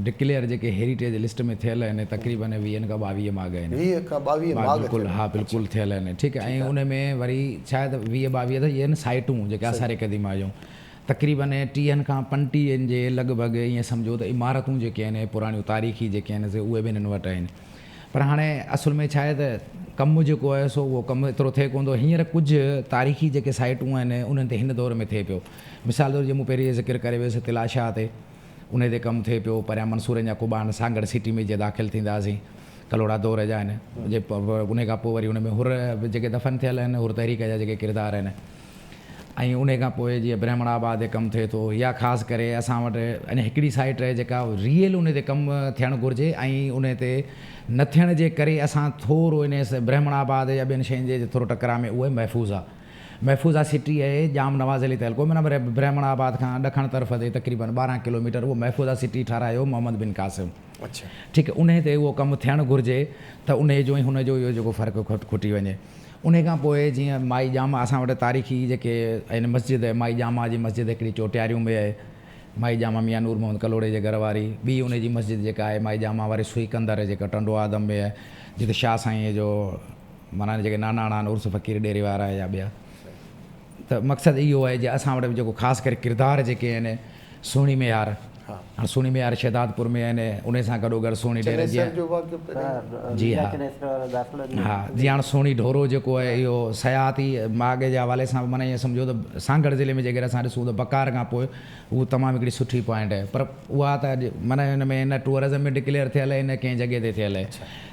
ڊڪليئر جيڪي هيريٽيج لسٽ ۾ ٿيل آهن تقريبن ويهن کان ٻاويهه ماڳ آهن ويهه کان ٻاويهه ماڳ بلڪل ها بلڪل ٿيل آهن ٺيڪ آهي ۽ ان ۾ وري ڇا آهي ته ويهه ٻاويهه ته اهي آهن سائيٽون جيڪي آثار قديمه جون تقريبن ٽيهن کان پنٽيهن جي لڳ ڀڳ ائين سمجهو ته عمارتون جيڪي آهن پراڻيون تاريخي جيڪي آهن سي اهي به انهن وٽ آهن پر هاڻي اصل ۾ ڇا آهي ته ڪم جيڪو آهي سو اهو ڪم ايترو ٿئي ڪونه ٿو هينئر ڪجهه تاريخي جيڪي سائيٽون آهن انهن تي هن دور ۾ ٿئي پيو مثال طور جيئن مون پهرين ذڪر ڪري ويس تلاء شاهه تي انهي تي ڪم ٿئي پيو پريان منصورن جا قبا آهن سانگهڙ سٽي ۾ جيئن داخل ٿينداسين ڪلهوڙا دور جا آهن جي انهي کان پوء وري ان ۾ حر به جيڪي دفن ٿيل آهن حر تحريڪ جا جيڪي ڪردار آهن ۽ انهي کان پوء جيئن برهمڻ آباد تي ڪم ٿئي ٿو يا خاص ڪري اسان وٽ اڃا هڪڙي سائيٽ آهي جيڪا ريئل انهي تي ڪم ٿيڻ گهرجي ۽ انهي تي نه ٿيڻ جي ڪري اسان ٿورو انهي برهمڻ آباد يا ٻين شين جي ٿورو ٽڪراء ۾ اهو آهي محفوظه محفوظه سٽي آهي ڄام نواز علي تعلقو معنيٰ برهمڻ آباد کان ڏکڻ طرف تي تقريبن 12 ڪلوميٽر اهو محفوظه سٽي ٺهرايو محمد بن قاسم ٺيڪ انهي تي اهو ڪم ٿيڻ گهرجي ته انهي جو ۽ هن جو اهو جيڪو فرق کٽي وڃي انهي کان پوء جيئن مائي ڄاما اسان وٽ تاريخي جيڪي آهن مسجد مائي ڄاما جي مسجد هڪڙي چوٽياريون ۾ آهي مائي ڄاما ميان نور محمد ڪلهوڙي جي گهر واري ٻي انهي جي مسجد جيڪا آهي مائي ڄاما واري سوئي ڪندر جيڪا ٽنڊو آدم ۾ آهي جتي شاهه سائينء جو معنيٰ جيڪي ناناڻا آهن عرس فقير ڏيري وارا يا ٻيا ته مقصد اهو آهي جي اسان وٽ جيڪو خاص ڪري ڪردار جيڪي آهن سهڻي ميهار هاڻ سهڻي ميهار شهدادپور ۾ آهن انهي سان گڏو گڏ سهڻي ڍير جي جي ها ها جي هاڻ سهڻي ڍورو جيڪو آهي اهو سياحتي ماڳ جي حوالي سان معنيٰ ائين سمجهو ته سانگهڙ ضلعي ۾ جيڪڏهن اسان ڏسون ته بڪار کان پوء اهو تمام هڪڙي سٺي پوائنٽ آهي پر اها ته اڄ معنيٰ ان ۾ نه ٽوئرزم ۾ ڊڪليئر ٿيل آهي نه ڪنهن جڳهه تي ٿيل آهي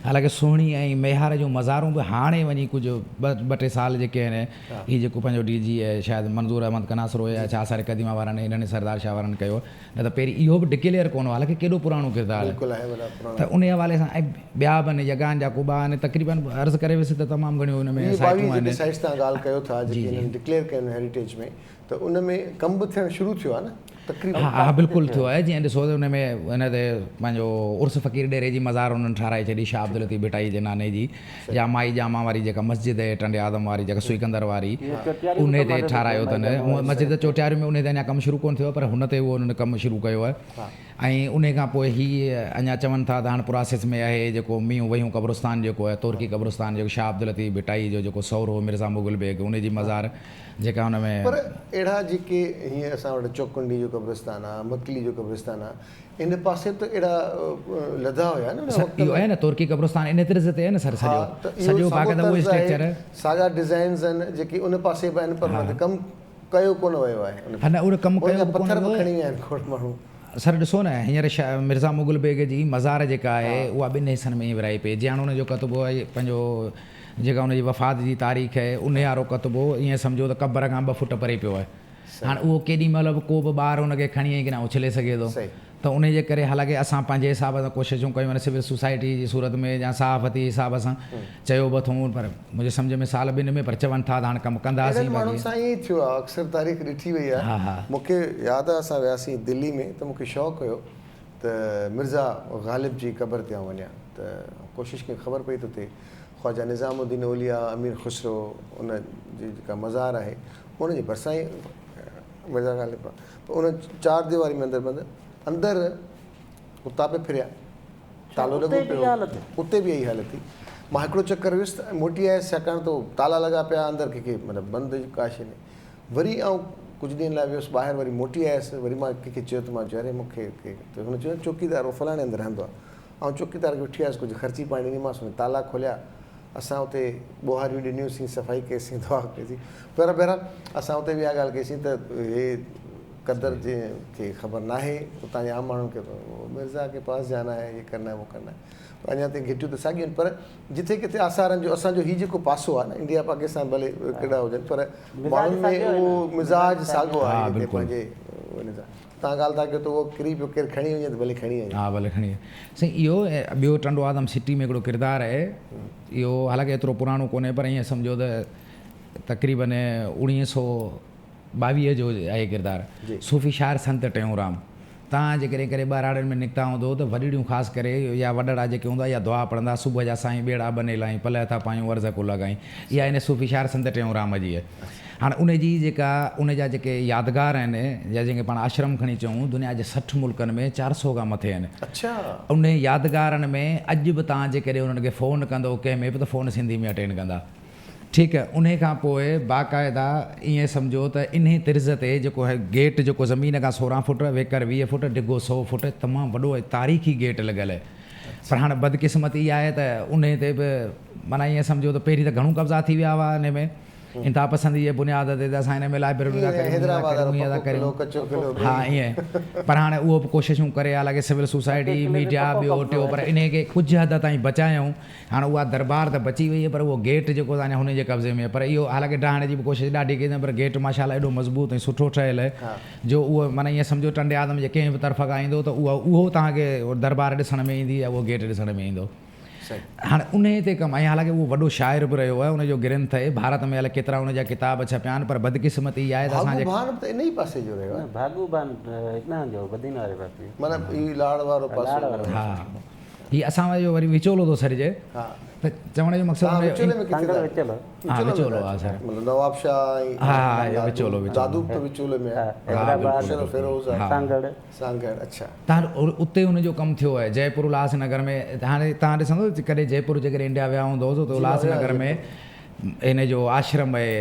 حالانڪه سهڻي ۽ ميهار جون مزارون به هاڻي وڃي ڪجهه ٻه ٽي سال جيڪي آهن هي جيڪو پنهنجو ڊي جي آهي شايد منظور احمد قناصرو يا ڇا آثار قديمه وارن انهن سردار شاهه وارن ڪيو نه ته پهرين اهو به ڊڪليئر ڪونه هو حالانڪه ڪيڏو پراڻو ڪردار آهي ته انهي حوالي سان ۽ ٻيا به آهن يگان جا قبا آهن تقريبن عرض ڪري ويس ته تمام گهڻيون ان ۾ سائيٽون آهن. 22 جيڪي سائيٽس تان ڳالهه ڪيو ٿا جيڪي انهن ڊڪليئر ڪيون هيريٽيج ۾ ته ان ۾ ڪم به ٿيڻ شروع ٿيو آهي نه؟ تقريبن. ها ها بلڪل ٿيو آهي جيئن ڏسو ته ان ۾ ان تي پنهنجو عرس فقير ڏيري جي مزار انهن ٺهرائي ڇڏي شاهه عبداللطيف ڀٽائي جي ناني جي يا مائي ڄامان واري جيڪا مسجد اهي ٽنڊي آدم واري جيڪا سوئي ڪندر واري انهي تي ٺهرايو اٿن هونء مسجد ته چوٽياريون ۾ انهي تي اڃا ڪم شروع ڪونه ٿيو آهي پر هن تي اهو انهن ڪم شروع ڪيو آهي ۽ انهي کان پوء هي اڃا چون ٿا ته هاڻ پراسيس ۾ آهي جيڪو مينهون وهيون قبرستان جيڪو آهي تورڪي قبرستان جيڪو شاهه عبداللطيف ڀٽائي جو جيڪو سئور هو مرزا مغل بيگ انهي جي مزار جيڪا ان ۾. پر اهڙا جيڪي هيئن اسان وٽ چوڪنڊي جو قبرستان آ، مڪلي جو قبرستان آ، ان پاسي به ته اهڙا لڌا هيا نه ان سر وقت اهو ۾. آهي نه ترڪي قبرستان ان طرز تي آهي نه سر ها سڄو ته اهو سڄو ساڳو باقاعده اهو طرز آهي، اسٽرڪچر. ساڳا ڊزائنز آهن جيڪي ان پاسي به آهن پر ان تي ڪم ڪيو ڪونه ويو آهي ان ها نه اهو ڪم ان ڪيو جا به ڪونه پٿر به ويو آهي. کڻي ويا آهن کوڙ ماڻهو. سر ڏسو نه هينئر شاهه مرزا مغل بيگ جي مزار جيڪا آهي اها ٻن حصن ۾ ورهائي پئي جيئن هاڻي ان جو ڪتبو آهي پنهنجو جيڪا ان جي وفات جي تاريخ آهي ان وارو ڪتبو ائين سمجهو ته قبر کان ٻه فوٽ پري پيو آهي هاڻ اهو ڪيڏي مهل به ڪو به ٻار ان کي کڻي ۽ ڪيڏانهن اڇلي سگهي ٿو ته انهي جي ڪري حالانڪه اسان پنهنجي حساب سان ڪوششون ڪيون آهن سول سوسائٽي جي صورت ۾ يا صحافتي حساب سان چيو به اٿئون پر منهنجي سمجهه ۾ سال ٻن ۾ پر چون ٿا ته هاڻ ڪم ڪنداسين اهڙن ماڻهن سان ائين ئي ٿيو آهي اڪثر تاريخ ڏٺي وئي آهي مون کي ياد آهي اسان وياسين دلي ۾ ته مون کي شوق هيو ته مرزا غالب جي قبر تي آئون وڃان ته ڪوشش ڪئي خبر پئي ته اتي خواجه نظام الدين اولياء امير خسرو ان جي جيڪا مزار آهي ان جي ڀرسان ئي مرزا غالب آهي ته ان چار ديواري ۾ اندر بند اندر ڪتا پئي ڦريا تالو لڳو پيو اتي به اها ئي حالت ٿي مان هڪڙو چڪر ويس ته موٽي آيس ڇاڪاڻ ته تالا لڳا پيا اندر ڪنهن کي مطلب بند ڪا شي نه وري آئون ڪجهه ڏينهن لاء ويس ٻاهر وري موٽي آيس وري مان ڪنهن کي چيو ته مان چيو اري مون کي ته هن چيو چوڪيدار اهو فلاڻي هنڌ رهندو آهي آئون چوڪيدار کي وٺي آيس ڪجهه خرچي پاڻي ڏنيمانس هن تالا کوليا اسان اتي ٻوهاريون ڏنيونسين صفائي ڪئيسين دعا ڪئيسين پر بهرحال اسان اتي به اها ڳالهه ڪئيسين ته هي قدر جنهن کي خبر ناهي اتان جي عام ماڻهن کي ته مرزا ڪي پاس جانا هي يي ڪرنا هي وو ڪرنا هي پر اڃا تائين گهٽيون ته ساڳيون آهن پر جٿي ڪٿي آثارن جو اسان جو هي جيڪو پاسو آهي نه انڊيا پاڪستان ڀلي ڪهڙا هجن پر ماڻهن ۾ اهو مزاج ساڳيو آهي جتي پنهنجي ان سان تان ڳالهه ٿا ڪيو ته اهو ڪري پيو ڪير کڻي وڃي ته ڀلي کڻي وڃي. ها ڀلي کڻي وڃي. سائين اهو ٻيو ٽنڊو آدم سٽي ۾ هڪڙو ڪردار آهي اهو حالانڪه ايترو پراڻو ڪونهي پر ائين سمجهو ته تقريبن اوڻيهه سو 22 جو آهي ڪردار صوفي شاعر سنت ٽيئون رام تان جيڪڏهن ڪڏهن ٻهراڙين ۾ نڪتا هوندو ته وڏڙيون خاص ڪري يا وڏڙا جيڪي هوندا اها دعا پڙهندا صبح جا سائين ٻيڙا ٻني لائين پلئه ٿا پايون عرض ڪو لڳائين اها ان صوفي شاعر سنت ٽيئون رام جي آهي هاڻ ان جي جيڪا ان جا جيڪي يادگار آهن يا جنهن کي پاڻ آشرم کڻي چئون دنيا جي 60 ملڪن ۾ 400 کان مٿي آهن انهن يادگارن ۾ اڄ به تان جيڪڏهن انهن کي فون ڪندو ڪنهن ۾ به ته فون سنڌي ۾ اٽينڊ ڪندا ٺيڪ انهي کان پوء باقاعده ائين سمجهو ته انهي طرز تي جيڪو هي گيٽ جيڪو زمين کان 16 فوٽ ويڪر 20 فوٽ ڊگهو 100 فوٽ تمام وڏو ۽ تاريخي گيٽ لڳل آهي پر هاڻ بدقسمتي اها آهي ته انهي تي به معنيٰ ائين سمجهو ته پهرين ته گهڻو قبضا ٿي ويا هئا انهي ۾ انتها پسندي جي بنياد تي ته اسان هن ۾ لائبريريون ٿا ڪريون هيئن ٿا ڪريون هيئن ٿا ڪريون ها ائين پر هاڻي اهو به ڪوششون ڪري حالانڪه سول سوسائٽي ميڊيا ٻيو ٽيو پر انهي کي ڪجهه حد تائين بچايائون هاڻ اها دربار ته بچي وئي پر اهو گيٽ جيڪو آهي اڃا هن جي قبضي ۾ آهي پر اهو حالانڪه ڊاهڻ جي به ڪوشش ڏاڍي ڪئي اٿن پر گيٽ ماشاء الله ايڏو مضبوط ۽ سٺو ٺهيل آهي جو اهو معنيٰ ائين سمجهو ٽنڊي آدم جي ڪنهن به طرف کان ايندو ته اهو اهو توهان کي دربار ڏسڻ ۾ ايندي يا اهو گيٽ ڏسڻ ۾ ايندو. هاڻ انهي تي ڪم ۽ حالانڪه اهو وڏو شاعر به رهيو آهي ان جو گرنٿ آهي ڀارت ۾ الائي ڪيترا ان جا ڪتاب ڇپيا آهن پر بدقسمتي اها آهي ته اسان جي. ڀاڳو ڀان به ته انهي پاسي جو رهيو آهي. نه ڀاڳو ڀان هيڏانهن جو بدين واري پاسي جو. معنيٰ هي لاڙ وارو پاسو. لاڙ وارو ها هي اسان جو وري وچولو ٿو سڏجي ته چوڻ جو مقصد توهان وچولي ۾ ڪٿي سانگهڙ وچولو. ها وچولو آهي سر. مطلب نواب شاهه ها ها وچولو وچولو. دادو به ته وچولي ۾ آهي. حيدرآباد فيروز آهي. سانگهڙ. سانگهڙ اڇا. تان اتي ان جو ڪم ٿيو آهي جئپور الهاس نگر ۾ هاڻي تان ڏسندو ڪڏهن جئپور جيڪڏهن انڊيا ويا هوندو ته الهاس نگر ۾ هن جو آشرم آهي.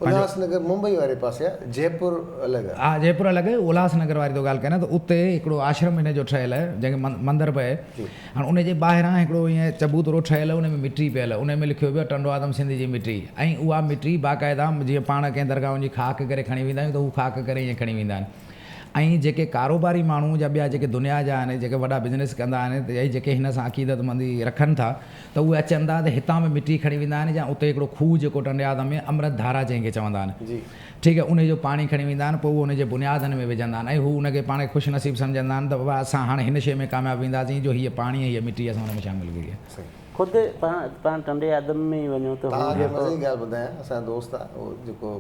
الهاس نگر ممبئي واري پاسي آهي جئپور الڳ آهي. ها جئپور الڳ آهي الهاس نگر واري ٿو ڳالهه ڪريان ته اتي هڪڙو آشرم هن جو ٺهيل آهي جنهن کي مندر به آهي هاڻي ان جي ٻاهران هڪڙو ائين چبوترو ٺهيل آهي ان ۾ مٽي پيل آهي ان ۾ لکيو پيو آهي ٽنڊو آدم سنڌ جي مٽي ۽ اها مٽي باقاعده جيئن پاڻ ڪنهن درگاهن جي خاڪ ڪري کڻي ويندا آهيون ته هو خاڪ ڪري ائين کڻي ويندا آهن. ۽ جيڪي ڪاروباري ماڻهو يا ٻيا جيڪي دنيا جا آهن جيڪي وڏا بزنس ڪندا آهن ۽ جيڪي هن سان عقيدتمندي رکن ٿا ته اهي اچن ٿا ته هتان به مٽي کڻي ويندا آهن يا اتي هڪڙو کوهه جيڪو ٽنڊي آدم ۾ امرت ڌارا جنهن کي چوندا آهن ٺيڪ آهي انهي جو پاڻي کڻي ويندا آهن پوء اهو ان جي بنيادن ۾ وجهندا آهن ۽ هو ان کي پاڻ کي خوش نصيب سمجهندا آهن ته بابا اسان هاڻي هن شيء ۾ ڪامياب وينداسين جو هيء پاڻي ۽ هيء مٽي اسان ان ۾ شامل ڪئي آهي. خود پاڻ پاڻ ٽنڊي آدم ۾ ئي وڃو ته هو توهان کي جيڪو. مزي جي ڳالهه ٻڌايان اسان جو دوست آهي اهو جيڪو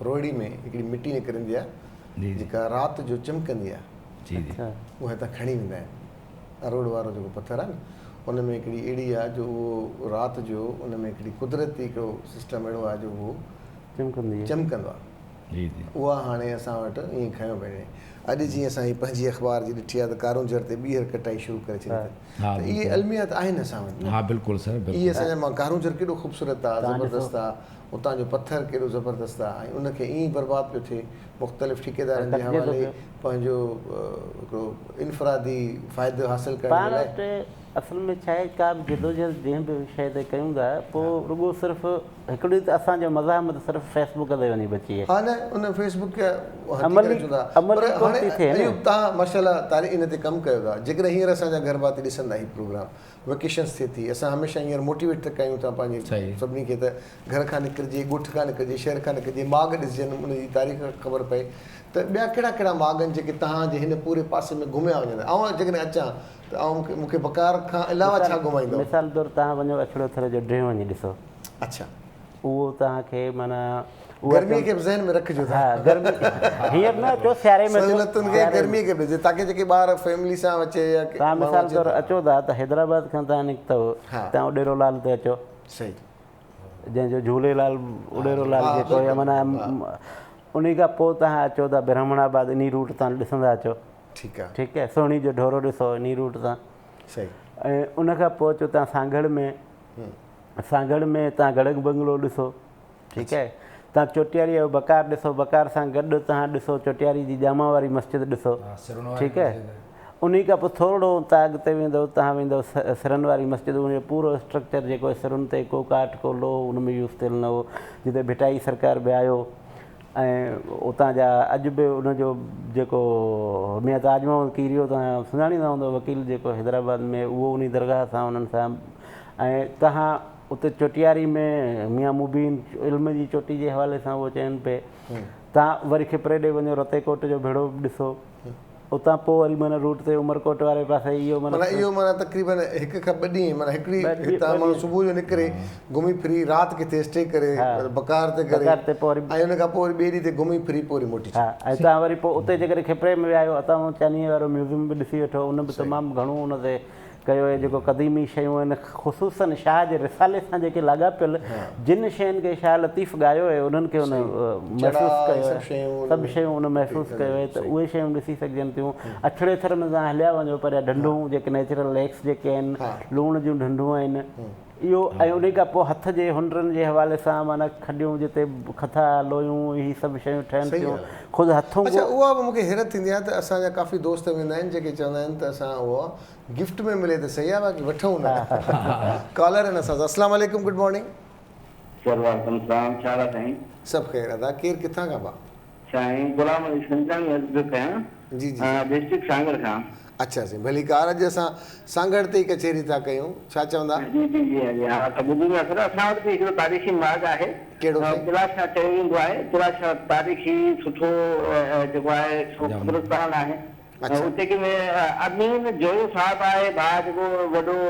روهڙي ۾ هڪڙي مٽي نڪرندي آهي. جيڪا رات جو چمڪندي آهي. جي جي. اها هتان کڻي ويندا آهن. اروڙ وارو جيڪو پٿر آهي نه ان ۾ هڪڙي اهڙي آهي جو اهو رات جو ان ۾ هڪڙي قدرتي هڪڙو سسٽم اهڙو آهي جو اهو چمڪندو آهي. جي جي. اها هاڻي اسان وٽ ائين کنيو پئي وڃي. اڄ جيئن اسان هي پنهنجي اخبار جي ڏٺي آهي ته ڪارونجهر تي ٻيهر ڪٽائي شروع ڪري ڇڏي اٿن. ها ته اهي بلڪل. الميا ته آهن اسان وٽ نه. ها بلڪل سر اهي بلڪل. اسان جا مان ڪارونجهر ڪيڏو خوبصورت آهي زبردست آهي اتان جو پٿر ڪيڏو زبردست آهي ۽ ان کي ائين ئي برباد پيو ٿئي مختلف ٺيڪيدارن جي حوالي پنهنجو هڪڙو انفرادي فائدو حاصل ڪرڻ جي پاڻ لاء. وٽ اصل ۾ ڇا آهي ڪا به جدوجهد جنهن به شيء تي ڪيون ٿا پوء رڳو صرف هڪڙي ته اسان جو مزاحمت صرف فيس بڪ تي وڃي بچي آهي. ها نه ان فيس بڪ کي هٿي عملي ڪري چون ٿا پر عملي ڪونه هاڻي ٿي ٿئي نه. ايوب توهان ماشاءالله تاريخ ان تي ڪم ڪيو ٿا جيڪڏهن هينئر اسان جا گهر ڀاتي ڏسندا هي پروگرام ويڪيشنس ٿئي ٿي اسان هميشه هينئر موٽيويٽ ٿا ڪيون ٿا پنهنجي سڀني کي ته گهر کان نڪرجي ڳوٺ کان نڪرجي شهر کان نڪرجي ماڳ ڏسجن ان جي تاريخ خبر پئي ته ٻيا ڪهڙا ڪهڙا ماڳ آهن جيڪي توهان جي هن پوري پاسي ۾ گهميا وڃن آئون جيڪڏهن اچان ته آئون مون کي بڪار کان علاوه ڇا گهمائيندؤ؟ مثال طور توهان وڃو اڇڙو ٿر جو ڊيم وڃي ڏسو. اڇا. اهو توهان کي معنيٰ اها گرمي کي به ذهن ۾ رکجو ها گرمي هينئر نه اچو سياري ۾ اچو. سهولتن کي گرمي کي به تاڪي جيڪي ٻار فيملي سان اچي يا توهان مثال طور اچو ٿا ته حيدرآباد کان توهان نڪتؤ توهان اڏيرو لال تي اچو. صحيح. جنهن جو جهوليلال اڏيرو لال جيڪو يا معنيٰ انهي کان پوء توهان اچو ٿا برهمڻ آباد انهي روٽ تان ڏسندا اچو. ٺيڪ آ. ٺيڪ آهي سهڻي جو ڍورو ڏسو انهي روٽ تان. صحيح. ۽ ان کان پوء اچو توهان سانگهڙ ۾. سانگهڙ ۾ توهان گڙگ بنگلو ڏسو ٺيڪ آهي توهان چوٽياري جو بڪار ڏسو بڪار سان گڏ توهان ڏسو چوٽياري جي ڄاما واري مسجد ڏسو ٺيڪ آهي انهي کان پوء ٿورڙو توهان اڳتي ويندو توهان ويندو سرن واري مسجد ان جو پورو اسٽرڪچر جيڪو آهي سرن تي ڪو ڪاٺ ڪو لوهه ان ۾ يوز ٿيل نه هو جتي ڀٽائي سرڪار به آيو ۽ اتان جا اڄ به ان جو جيڪو ميان تاج محمد ڪيريو توهان سڃاڻيندا هوندو وڪيل جيڪو حيدرآباد ۾ اهو انهي درگاهه سان انهن سان ۽ توهان اتي چوٽياري ۾ ميان مبين علم جي چوٽي جي حوالي سان اهو چين پئي توهان وري کپري ڏي وڃو رتي ڪوٽ جو ڀيڙو به ڏسو اتان پوء وري معنيٰ روٽ تي عمرڪوٽ واري پاسي اهو معنيٰ اهو معنيٰ تقريبن هڪ کان ٻه ڏينهن معنيٰ هڪڙي هتان ماڻهو صبح جو نڪري گهمي ڦري رات ڪٿي اسٽي ڪري بڪار تي ڪري ۽ ان کان پوء وري ٻئي ڏينهن تي گهمي ڦري پوء وري موٽي اچي. ها ۽ توهان وري پوء اتي جيڪڏهن کپري ۾ ويا آهيو اتان چانيء وارو ميوزيم به ڏسي وٺو ان به تمام گهڻو ان تي ڪيو اهي جيڪو قديمي شيون آهن خصوصاً شاهه جي رسالي سان جيڪي لاڳاپيل جن شين کي شاهه لطيف ڳايو اهي انهن کي ان محسوس ڪيو آهي سڀ شيون ان محسوس ڪيو اهي ته اهي شيون ڏسي سگهجن ٿيون اڇڙي ٿر ۾ توهان هليا وڃو پر ڍنڍون جيڪي نيچرل ليڪس جيڪي آهن لوڻ جون ڍنڍون آهن اهو ۽ انهي کان پوء هٿ جي هنرن جي حوالي سان معنيٰ کڏيون جتي کٿا، لويون هي سڀ شيون ٺهن ٿيون خود هٿون اڇا اها به مون کي حيرت ٿيندي آهي ته اسان جا ڪافي دوست ويندا آهن جيڪي چوندا آهن ته اسان اها گفٽ ۾ ملي ته صحيح آهي باقي وٺون نه ڪالر آهن اسان سان السلام عليڪم گڊ مارننگ. سر وعليڪم السلام ڇا حال آ سائين. سڀ خير ادا ڪير ڪٿان کان ڀا. سائين غلام علي سنجراڻي عرض پيو ڪيان جي جي ڊسٽرڪٽ سانگهڙ کان. اڇا سائين ڀليڪار اڄ اسان سانگهڙ تي ئي ڪچهري ٿا ڪيون ڇا چوندا. جي جي جي جي ها ته ٻڌي ويا سر اسان وٽ به هڪڙو تاريخي ماڳ آهي ڪهڙو سائين. قلعه شاهه چيو ويندو آهي قلعه شاهه تاريخي سٺو جيڪو آهي سو قبرستان آهي اتي ڪي ۾ امين جويو صاحب آهي ڀاء جيڪو وڏو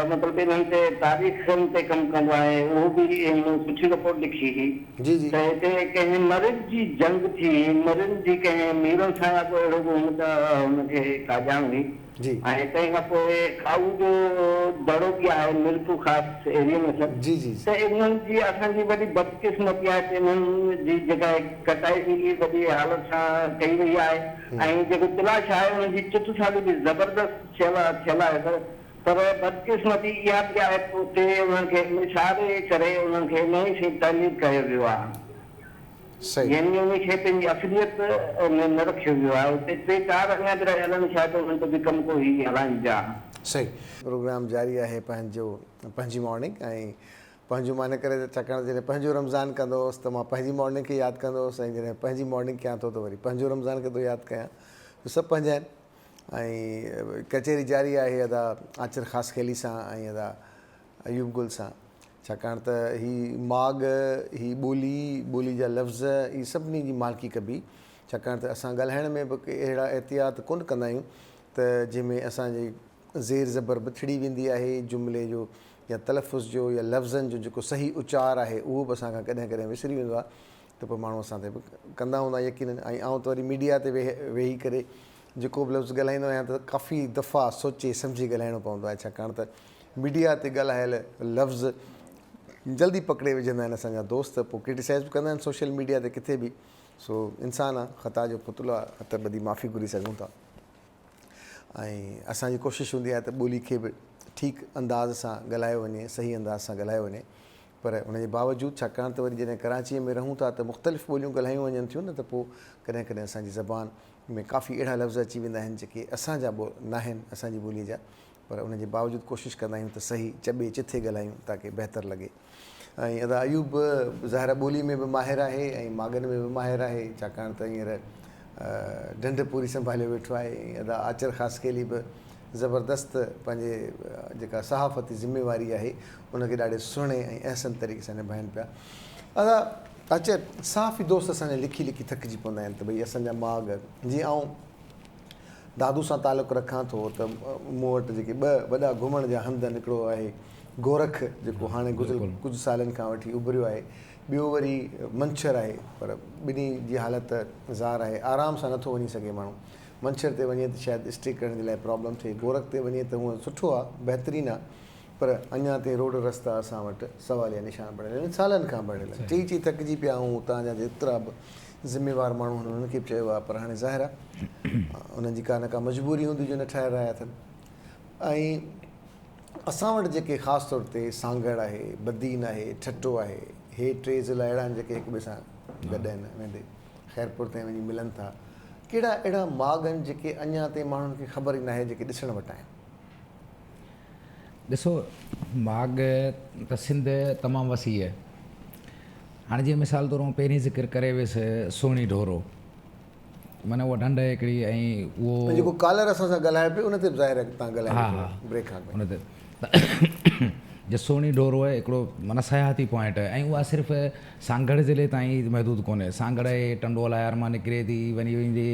مطلب انهن تي تاريخن تي ڪم ڪندو آهي اهو به هن سٺي رپورٽ لکي هئي ته هتي ڪنهن مرين جي جنگ ٿي هئي مرين جي ڪنهن ميرن سان يا ڪو اهڙو ڪو هن ته هن کي ڪا ڄاڻ هئي ۽ تنهن کان پوء ڪائو جو دڙو به آهي ميرپور خاص ايريي ۾ سر ته انهن جي اسان جي وڏي بدقسمتي آهي ته انهن جي جيڪا ڪٽائي ٿي وڏي حالت سان ڪئي وئي آهي ۽ جيڪو تلاش آهي ان جي چٽسالي به زبردست ٿيل ٿيل آهي سر پر بدقسمتي اها به آهي ته اتي انهن کي مشاعري ڪري انهن کي نئين سر تعمير ڪيو ويو آهي صحيح. يعني انهي کي پنهنجي اصليت ۾ نه رکيو ويو آهي اتي ٽي چار اڃا به رهيل آهن شايد انهن تي به ڪم ڪو هي هلائين پيا. صحيح. پروگرام جاري آهي پنهنجو پنهنجي مارننگ ۽ پنهنجو مان ان ڪري ته ڇاڪاڻ ته جڏهن پنهنجو رمضان ڪندو هوس ته مان پنهنجي مارننگ کي ياد ڪندو هوس ۽ جڏهن پنهنجي مارننگ ڪيان ٿو ته وري پنهنجو رمضان کي ٿو ياد ڪيان ته سڀ پنهنجا آهن ۽ ڪچهري جاري آهي ادا آچر خاصخيلي سان ۽ ادا ايوب گل سان ڇاڪاڻ ته هي ماڳ هي ٻولي ٻولي جا لفظ هي سڀني جي مالڪي ڪبي ڇاڪاڻ ته اسان ڳالهائڻ ۾ به ڪي اهڙا احتياط ڪونه ڪندا آهيون ته جنهن ۾ اسان جي زير زبر به ٿڙي ويندي آهي جملي جو يا تلفظ جو يا لفظن جو جيڪو صحيح اچار آهي اهو به اسان کان ڪڏهن ڪڏهن وسري ويندو آهي. ته پوء ماڻهو اسان تي به ڪندا هوندا يقينن ۽ آئون ته وري ميڊيا تي ويهي ڪري جيڪو به لفظ ڳالهائيندو آهيان ته ڪافي دفعا سوچي سمجهي ڳالهائڻو پوندو آهي ڇاڪاڻ ته ميڊيا تي ڳالهايل لفظ جلدي پڪڙي وجهندا آهن اسان جا دوست پوء ڪرٽيسائز به ڪندا آهن سوشل ميڊيا تي ڪٿي به سو انسان آ خطا جو پتلو آ هٿ ٻڌي معافي گهري سگهون ٿا ۽ اسان جي ڪوشش هوندي آهي ته ٻولي کي به ٺيڪ انداز سان ڳالهايو وڃي صحيح انداز سان ڳالهايو وڃي پر ان جي باوجود ڇاڪاڻ ته وري جڏهن ڪراچيء ۾ رهون ٿا ته مختلف ٻوليون ڳالهايون وڃن ٿيون نه ته پوء ڪڏهن ڪڏهن اسان جي زبان ۾ ڪافي اهڙا لفظ اچي ويندا آهن جيڪي اسان جا ناهن اسان جي ٻوليء جا پر ان جي باوجود ڪوشش ڪندا آهيون ته صحيح چٻي چٿي ڳالهايون تاڪه بهتر لڳي ۽ ادا ايوب به ظاهر آهي ٻولي ۾ به ماهر آهي ۽ ماڳن ۾ به ماهر آهي ڇاڪاڻ ته هينئر ڍنڍ پوري سنڀاليو ويٺو آهي ۽ ادا آچر خاصخيلي به زبردست پنهنجي جيڪا صحافتي ذميواري آهي ان کي ڏاڍي سهڻي ۽ احسن طريقي سان نڀائين پيا. ادا آچر صحافي دوست اسان جا لکي لکي ٿڪجي پوندا آهن ته ڀئي اسان جا ماڳ جيئن آئون دادو سان تعلق رکان ٿو ته مون وٽ جيڪي ٻه وڏا گهمڻ جا هنڌ آهن هڪڙو آهي گورک جيڪو هاڻي گذريل ڪجهه سالن کان وٺي اڀريو آهي ٻيو وري منڇر آهي پر ٻنهي جي حالت زار آهي آرام سان نٿو وڃي سگهي ماڻهو منڇر تي وڃي ته شايد اسٽي ڪرڻ جي لاء پرابلم ٿئي گورک تي وڃي ته هونء سٺو آهي بهترين آهي پر اڃا تائين روڊ رستا اسان وٽ سواليه نشان بڻيل آهن سالن کان بڻيل آهن چئي چئي ٿڪجي پيا آهيون اتان جا جيترا به ذميوار ماڻهو آهن انهن کي به چيو آهي پر هاڻي ظاهر آهي انهن جي ڪا نه ڪا مجبوري هوندي جو نه ٺاهي رهيا اٿن ۽ اسان وٽ جيڪي خاص طور تي سانگهڙ آهي بدين آهي ٺٽو آهي هي ٽي ضلع اهڙا آهن جيڪي هڪ ٻئي سان گڏ آهن ويندي خيرپور تائين وڃي ملن ٿا ڪهڙا اهڙا ماڳ آهن جيڪي اڃا تائين ماڻهن کي خبر ئي ناهي جيڪي ڏسڻ وٽ آهن. ڏسو ماڳ ته سنڌ تمام وسيع آهي. هاڻي جيئن مثال طور آئون پهرين ذڪر ڪري ويس سهڻي ڍورو معنيٰ اها ڍنڍ آهي هڪڙي ۽ اهو جيڪو ڪالر اسان سان ڳالهايو پيو ان تي به ظاهر آهي تان ڳالهايو ٿورو بريڪ کان پوء. ان تي جي سهڻي ڍورو آهي هڪڙو معنيٰ سياحتي پوائنٽ آهي ۽ اها صرف سانگهڙ ضلعي تائين ئي محدود ڪونهي سانگهڙ ۽ ٽنڊو الهيار مان نڪري ٿي وڃي ويندي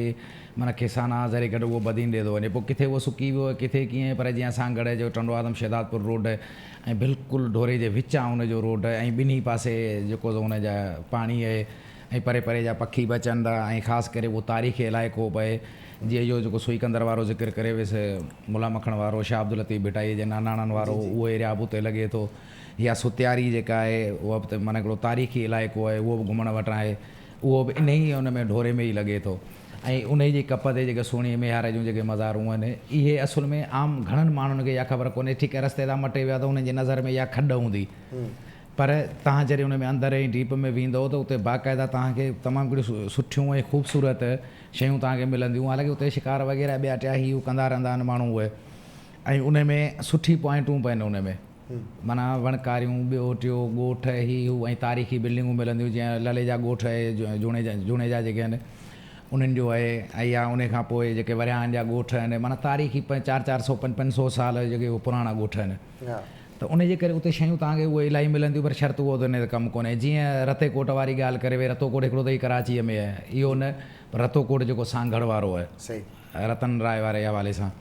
معنيٰ کيسانا ذري گهٽ اهو بدين ڏي ٿو وڃي پوء ڪٿي اهو سڪي ويو ڪٿي ڪيئن پر جيئن سانگهڙ جو ٽنڊو آدم شهدادپور روڊ ۽ بلڪل ڍوري جي وچان ان جو روڊ ۽ ٻنهي پاسي جيڪو سو ان جا پاڻي اهي ۽ پري پري جا پکي به اچن ٿا ۽ خاص ڪري اهو تاريخي علائقو به اهي جيئن اهو جيڪو سوئي ڪندر وارو ذڪر ڪري ويس ملا مکڻ وارو شاهه عبداللطيف ڀٽائيء جي ناناڻن وارو اهو ايريا به اتي لڳي ٿو يا ستياري جيڪا آهي اها به ته معنيٰ هڪڙو تاريخي علائقو آهي اهو به گهمڻ وٽان آهي اهو به انهيء ان ۾ ڍوري ۾ ئي لڳي ٿو ۽ انهيء جي ڪپ تي جيڪي سهڻي ميهار جون جيڪي مزارون آهن اهي اصل ۾ عام گهڻن ماڻهن کي اها خبر ڪونهي ٺيڪ آهي رستي تان مٽي ويا ته انهن جي نظر ۾ اها کڏ هوندي پر توهان جڏهن ان ۾ اندر ۽ ڊيپ ۾ ويندؤ ته اتي باقاعده توهان کي تمام هڪڙيون سٺيون ۽ خوبصورت شيون توهان کي ملنديون حالانڪه اتي شڪار وغيره ٻيا ٽيا هي هو ڪندا رهندا آهن ماڻهو اهي ۽ ان ۾ سٺي پوائنٽون به آهن ان ۾ معنيٰ وڻڪاريون ٻيو ٽيو ڳوٺ هي هو ۽ تاريخي بلڊنگون ملنديون جيئن للي جا ڳوٺ اهي جوڻيجا جوڻيجا جيڪي آهن انهن جو اهي ۽ يا ان کان پوء جيڪي ورياهن جا ڳوٺ آهن معنيٰ تاريخي چار چار سو پنج پنج سو سال جيڪي اهي پراڻا ڳوٺ آهن ته ان جي ڪري اتي شيون توهان کي اهي الاهي ملنديون پر شرط اهو ته ان تي ڪم ڪونهي جيئن رتي ڪوٽ واري ڳالهه ڪري وئي رتو ڪوٽ هڪڙو ته هي ڪراچيء ۾ آهي اهو نه پر رتو ڪوٽ جيڪو سانگهڙ وارو آهي رتن راء واري حوالي سان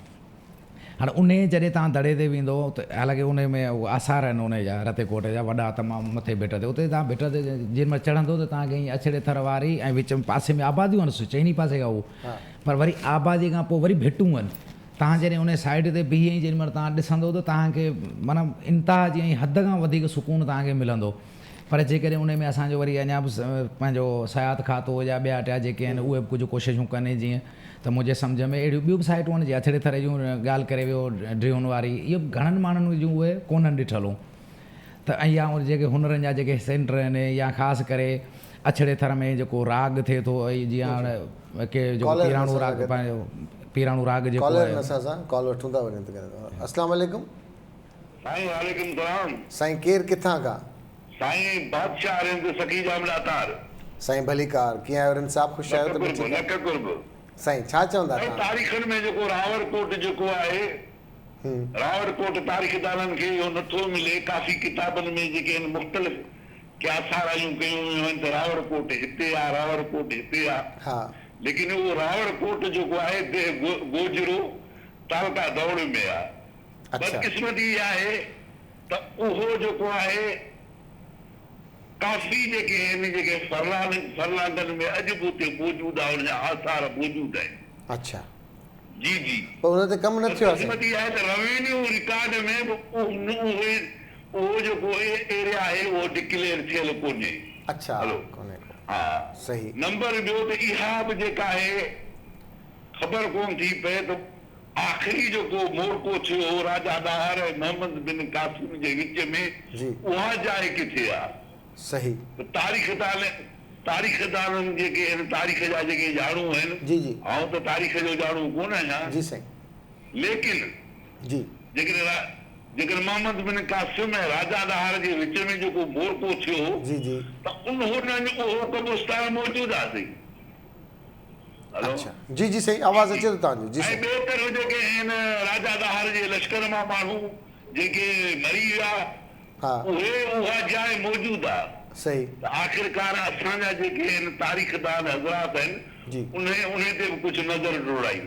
هاڻي انهي جڏهن توهان دڙي تي ويندو ته حالانڪه انهي ۾ آثار آهن انهي جا رتي ڪوٽ جا وڏا تمام مٿي ڀٽ تي اتي توهان ڀٽ تي جنهن مهل چڙهندو ته توهان کي ائين اڇڙي ٿر واري ۽ وچ ۾ پاسي ۾ آباديون آهن چئني پاسي کان اهو پر وري آبادي کان پوء وري ڀٽون آهن توهان جڏهن انهي سائيڊ تي بيهي ۽ جيڏي مهل توهان ڏسندو ته توهان کي معنيٰ انتها جي ۽ حد کان وڌيڪ سڪون توهان کي ملندو پر جيڪڏهن انهي ۾ اسان جو وري اڃا به پنهنجو سياحت کاتو يا ٻيا ٽيا جيڪي آهن اهي به ڪجهه ڪوششون ڪن جيئن ته منهنجي سمجهه ۾ اهڙيون ٻيون به سائيٽون آهن جيئن اڇڙي ٿر جون ڳالهه ڪري ويو ڊريون واري اهي به گهڻن ماڻهن جون اهي ڪونهن ڏٺل هون ته ۽ يا جيڪي هنرن جا جيڪي سينٽر آهن يا خاص ڪري اڇڙي ٿر ۾ جيڪو راڳ ٿئي ٿو ۽ جيئن هاڻ ڪي جيڪو پيراڻو راڳ پنهنجو پيراڻو راڳ جيڪو ڪالر آهن اسان سان ڪال وٺون ٿا وري السلام عليڪم. سائين وعليڪم سلام. سائين ڪير ڪٿان کان. سائين بادشاهه رند سخي ڄام ڏاتار. سائين ڀليڪار ڪيئن آهيو رند صاحب خوش آهيو لک طبيعت قرب ٺيڪ آهي. لک قرب. سائين ڇا چوندا سائين توهان. تاريخن ۾ جيڪو راوڙ ڪوٽ جيڪو آهي راوڙ ڪوٽ تاريخدانن کي اهو نٿو ملي ڪافي ڪتابن ۾ جيڪي آهن مختلف قياسارايون ڪيون ويون آهن ته راوڙ ڪوٽ هتي آ راوڙ ڪوٽ هتي آ ليڪن اهو راوڙ ڪوٽ جيڪو آهي ديهه گوجرو تعلقه دوڙ ۾ آ بدقسمتي اها آهي ته اهو جيڪو آهي. ڪافي جيڪي آهن جيڪي فرلانگ فرلانگن ۾ اڄ به اتي موجود آهي ان جا آثار موجود آهن. اڇا. جي جي. پر ان تي ڪم نه ٿيو آهي سائين. بدقسمتي آهي ته روينيو رڪارڊ ۾ به اهي اهو جيڪو ايريا آهي اهو ڊڪليئر ٿيل ڪونهي. اڇا هلو ڪونهي ڪو. ها. صحيح. نمبر ٻيو ته اها به جيڪا آهي خبر ڪونه ٿي پئي ته آخري جيڪو مورڪو ٿيو هو راجا ڏاهر ۽ محمد بن قاسم جي وچ ۾ جي. اها جاء ڪٿي آ؟ صحيح. ته تاريخدان تاريخدانن جيڪي آهن تاريخ جا جيڪي ڄاڻو آهن جي جي. آئون ته تاريخ جو ڄاڻو ڪونه آهيان جي سائين. ليڪن جي. جيڪڏهن را جيڪڏهن محمد بن قاسم ۽ راجا ڏاهر جي وچ ۾ جيڪو مورڪو ٿيو هو جي جي. ته انهن اهو قبرستان موجود آ سائين. هلو. اڇا جي جي سائين آواز اچي ٿو توهان جو جي ۽ سائين. ٻئي طرف جيڪي هن راجا ڏاهر جي لشڪر مان ماڻهو جيڪي مري ويا ها. اهي اها جاء موجود آ صحيح. ته آخرڪار اسان جا جيڪي هن تاريخدان حضرات آهن جي. انهي انهي تي به ڪجهه نظر ڊوڙائين.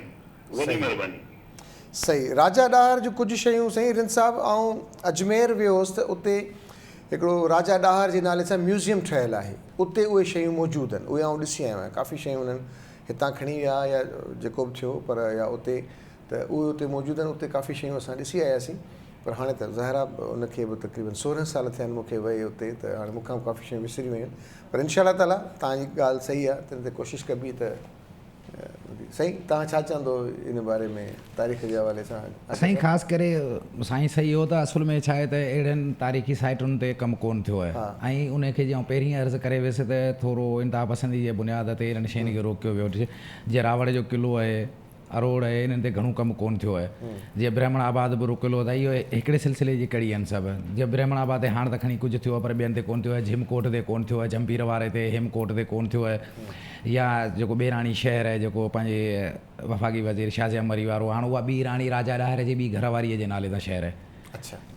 وڏي صحيح. مهرباني. صحيح راجا ڏاهر جون ڪجهه شيون سائين رند صاحب آئون اجمير ويو هوس ته اتي هڪڙو راجا ڏاهر جي نالي سان ميوزيم ٺهيل آهي اتي اهي شيون موجود آهن اهي آئون ڏسي آيو آهيان ڪافي شيون انهن هتان کڻي ويا يا جيڪو به ٿيو پر يا اتي ته اهي اتي موجود آهن اتي ڪافي شيون اسان ڏسي آياسين پر هاڻي ته ظاهر آهي ان کي به تقريبن سورهن سال ٿيا آهن مون کي وئي اتي ته هاڻي مون کان به ڪافي شيون وسري ويون آهن پر انشاء الله تعالي توهان جي ڳالهه صحيح آهي تنهن تي ڪوشش ڪبي ته سائين توهان ڇا چوندو ان باري ۾ تاريخ جي حوالي سان. سائين خاص ڪري سائين صحيح هو ته اصل ۾ ڇا آهي ته اهڙين تاريخي سائيٽن تي ڪم ڪون ٿيو آهي ۽ انهي کي جيئن آئون پهرين عرض ڪري ويس ته ٿورو انتها پسندي جي بنياد تي انهن شين کي روڪيو ويو جيئن راوڙ جو قلعو آهي اروڙ آهي انهن تي گهڻو ڪم ڪون ٿيو آهي جيئن برهمڻ آباد به رڪيل هو ته اهو هڪڙي سلسلي جي ڪڙي آهن سڀ جيئن برهمڻ آباد تي هاڻ ته کڻي ڪجهه ٿيو آهي پر ٻين تي ڪون ٿيو آهي جھم ڪوٽ تي ڪون ٿيو آهي جھمپير واري تي هيم ڪوٽ تي ڪون ٿيو آهي يا جيڪو ٻيراڻي شهر آهي جيڪو پنهنجي وفاقي وزير شازيه مري وارو هاڻ اها ٻي راڻي راجا ڏاهر جي ٻي گهر واريء جي نالي تان شهر آهي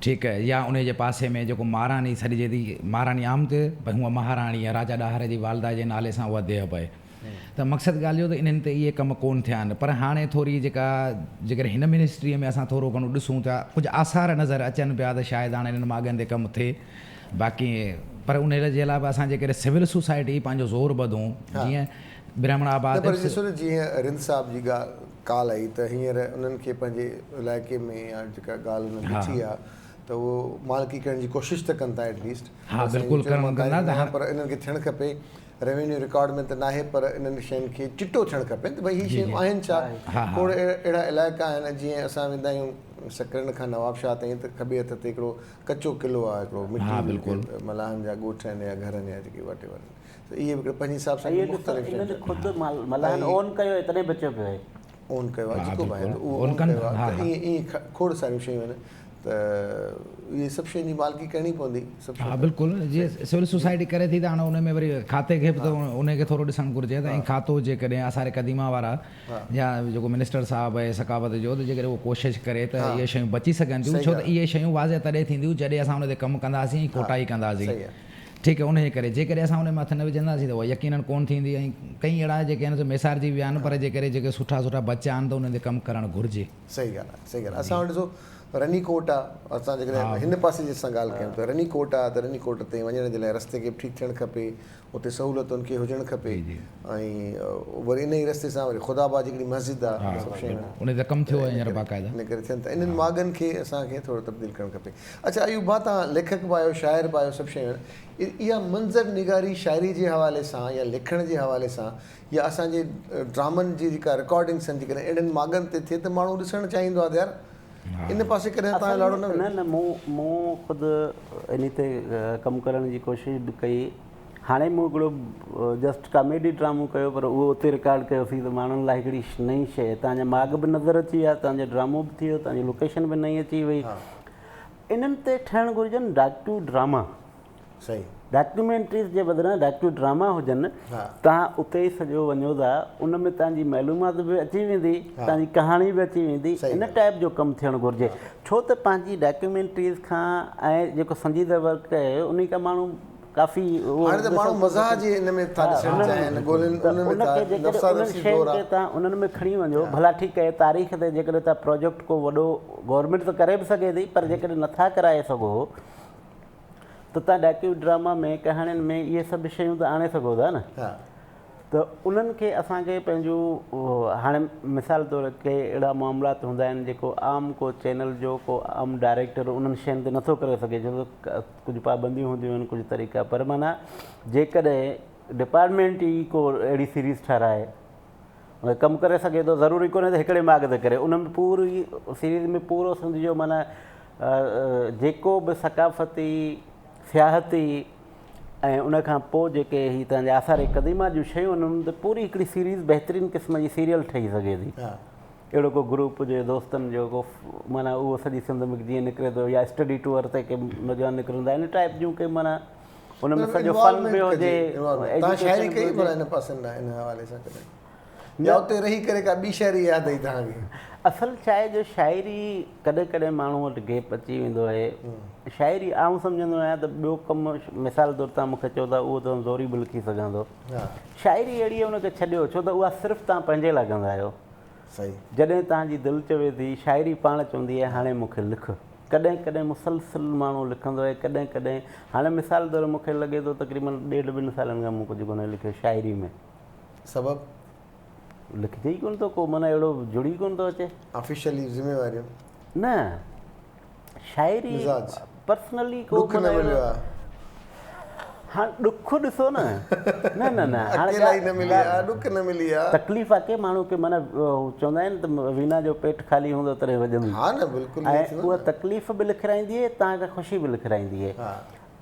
ٺيڪ آهي يا انهي جي پاسي ۾ جيڪو مهاراڻي سڏجي ٿي مهاراڻي عام تي پر هونء مهاراڻي آهي راجا ڏاهر جي والده جي نالي سان اها ديهه به آهي ته مقصد ڳالهه اهو ته انهن تي اهي ڪم ڪون ٿيا آهن پر هاڻي ٿوري جيڪا جيڪڏهن هن منسٽريء ۾ اسان ٿورو گهڻو ڏسون ٿا ڪجهه آثار نظر اچن پيا ته شايد هاڻي انهن ماڳن تي ڪم ٿئي باقي پر انهي جي لاء به اسان جيڪڏهن سول سوسائٽي پنهنجو زور ٻڌون جيئن برهمڻ آباد نه پر ڏسو نه جيئن رند صاحب جي ڳالهه ڪال آئي ته هينئر انهن کي پنهنجي علائقي ۾ يا جيڪا ڳالهه انهن ڏٺي آ ته اهو مالڪي ڪرڻ جي ڪوشش ته ڪن ٿا ايٽ ليسٽ ها بلڪل ڪرڻ ڪندا ته پر انهن کي ٿيڻ کپي روينيو رڪارڊ ۾ ته ناهي پر انهن شين کي چٽو ٿيڻ کپي ته ڀئي هي شيون آهن ڇا کوڙ اهڙا علائقا آهن جيئن اسان ويندا آهيون سڪرنڊ کان نوابشاهه تائين ته کٻي هٿ تي هڪڙو ڪچو قلعو آهي هڪڙو مٽي ملاحن جا ڳوٺ آهن يا گهر آهن يا جيڪي واٽ ايور آهن ته اهي به هڪڙو پنهنجي حساب سان مختلف شيون انهن خود ملاحن اون ڪيو آهي تڏهن بچيو پيو آهي. اون ڪيو آهي جيڪو به آهي ته اهو اون ڪيو آهي ته ائين ائين کوڙ ساريون شيون آهن ته اهي سڀ شين جي مالڪي ڪرڻي پوندي سڀ ها بلڪل جي سول سوسائٽي ڪري ٿي ته هاڻي ان ۾ وري کاتي کي به ته ان کي ٿورو ڏسڻ گهرجي ته ۽ کاتو جيڪڏهن آثار قديمه وارا يا جيڪو منسٽر صاحب آهي ثقافت جو ته جيڪڏهن اهو ڪوشش ڪري ته اهي شيون بچي سگهن ٿيون ڇو ته اهي شيون واضح تڏهن ٿينديون جڏهن اسان ان تي ڪم ڪنداسين ۽ کوٽائي ڪنداسين ٺيڪ آهي انهيء ڪري جيڪڏهن اسان ان ۾ هٿ نه وجهنداسين ته اها يقينن ڪونه ٿيندي ۽ ڪئين اهڙا جيڪي آهن سي ميسارجي ويا آهن پر جيڪڏهن جيڪي سٺا سٺا بچيا آهن ته انهن تي ڪم ڪرڻ گهرجي. صحيح ڳالهه آهي صحيح ڳالهه آهي اسان وٽ ڏسو رني ڪوٽ آهي اسان جيڪڏهن هن پاسي جي اسان ڳالهه ڪيون ته رني ڪوٽ آهي ته رني ڪوٽ تي وڃڻ جي لاء رستي کي به ٺيڪ ٿيڻ کپي اتي سهولتن کي هجڻ کپي ۽ وري ان ئي رستي سان وري خدا آباد جي هڪڙي مسجد آهي سڀ شيون ان تي ڪم ٿيو آهي هينئر باقاعده ان ڪري ٿين ٿا انهن ماڳن کي اسان کي ٿورو تبديل ڪرڻ کپي اڇا ايوب ڀاء توهان ليکڪ به آهيو شاعر به آهيو سڀ شيون آهن اها منظر نگاري شاعري جي حوالي سان يا لکڻ جي حوالي سان يا اسان جي ڊرامن جي جيڪا رڪارڊنگس آهن جيڪڏهن اهڙن ماڳن تي ٿئي ته ماڻهو ڏسڻ چاهيندو آهي ته يار ان پاسي ڪڏهن توهان جو لاڙو نه ويو. نه نه مون خود انهي تي ڪم ڪرڻ جي ڪوشش به ڪئي هاڻي مون هڪڙو جسٽ ڪاميڊي ڊرامو ڪيو پر اهو اتي رڪارڊ ڪيوسين ته ماڻهن لاء هڪڙي نئين شيء تان جا ماڳ به نظر اچي ويا تان جو ڊرامو به ٿي ويو تان جي لوڪيشن به نئين اچي وئي انهن تي ٺهڻ گهرجن ڊاڪيو ڊراما صحيح ڊاڪيومينٽريز جي بدران ڊاڪيو ڊراما هجن تان اتي ئي سڄو وڃو ٿا ان ۾ تان جي معلومات به اچي ويندي تان جي ڪهاڻي به اچي ويندي ان ٽائپ جو ڪم ٿيڻ گهرجي ڇو ته پنهنجي ڊاڪيومينٽريز کان ۽ جيڪو سنجيده ورڪ آهي انهي کان ماڻهو ڪافي اهو هاڻي ته ماڻهو مزاح جي ان ۾ ٿا ڏسڻ چاهين ڳولين ان ۾ ٿا نفسا نفسي دور آ. تان انهن ۾ کڻي وڃو ڀلا ٺيڪ آهي تاريخ تي جيڪڏهن تان پروجيڪٽ ڪو وڏو گورنمينٽ ته ڪري به سگهي ٿي پر جيڪڏهن نٿا ڪرائي سگهو ته توهان ڊاڪيو ڊراما ۾ ڪهاڻين ۾ اهي سڀ شيون ته آڻي سگهو ٿا نه. ته انهن کي اسان کي پنهنجون هاڻي مثال طور ڪي اهڙا معاملات هوندا آهن جيڪو عام ڪو چينل جو ڪو عام ڊائريڪٽر انهن شين تي نٿو ڪري سگهي ڇو ته ڪجهه پابنديون هونديون آهن ڪجهه طريقا پر معنيٰ جيڪڏهن ڊپارٽمينٽ ئي ڪو اهڙي سيريز ٺهرائي ان ڪم ڪري سگهي ٿو ضروري ڪونهي ته هڪڙي ماڳ تي ڪري ان ۾ پوري سيريز ۾ پورو سنڌ جو معنيٰ جيڪو به ثقافتي سياحتي ۽ ان کان پوء جيڪي هي تنهن جا آثار قديمه جون شيون آهن انهن تي پوري هڪڙي سيريز بهترين قسم جي سيريل ٺهي سگهي ٿي. اهڙو ڪو گروپ هجي دوستن جو ڪو معنيٰ اهو سڄي سنڌ ۾ جيئن نڪري ٿو يا اسٽڊي ٽوئر تي ڪي نوجوان نڪرن ٿا ان ٽائپ جون ڪي معنيٰ ان ۾ سڄو فن به هجي توهان شاعري ڪئي ڀلا ان پاسي ان حوالي سان ڪڏهن؟ يا اتي رهي ڪري ڪا ٻي شاعري ياد آئي توهان کي؟ اصل ڇا آهي جو شاعري ڪڏهن ڪڏهن ماڻهو وٽ گيپ اچي ويندو آهي. شاعري آئون سمجهندو آهيان ته ٻيو ڪم مثال طور توهان مون کي چئو ٿا اهو ته آئون زوري به لکي سگهان ٿو. شاعري اهڙي آهي ان کي ڇڏيو ڇو ته اها صرف توهان پنهنجي لاء ڪندا آهيو. جڏهن توهان جي دل چوي ٿي شاعري پاڻ چوندي آهي هاڻي مون کي لک. ڪڏهن ڪڏهن مسلسل ماڻهو لکندو آهي ڪڏهن ڪڏهن هاڻي مثال طور مون کي لڳي ٿو تقريبن ڏيڍ ٻن سالن کان مون ڪجهه ڪونه لکيو شاعري ۾. سبب؟ لکجي ئي ڪونه ٿو ڪو معنيٰ اهڙو جڙي ڪونه ٿو اچي. آفيشلي ذميواريون. نه شاعري مزاج. پرسنلي ڪو ڏک نه مليو آ. هاڻ ڏک ڏسو نه نه نه نه هاڻ اڪيلائي نه ملي آ ڏک نه ملي آ. تڪليف آ ڪي ماڻهو کي معنيٰ چوندا آهن ته وينا جو پيٽ خالي هوندو تڏهن وڄندي. ها نه بلڪل ۽ اها تڪليف به لکرائيندي آهي توهان کي خوشي به لکرائيندي آهي. ها.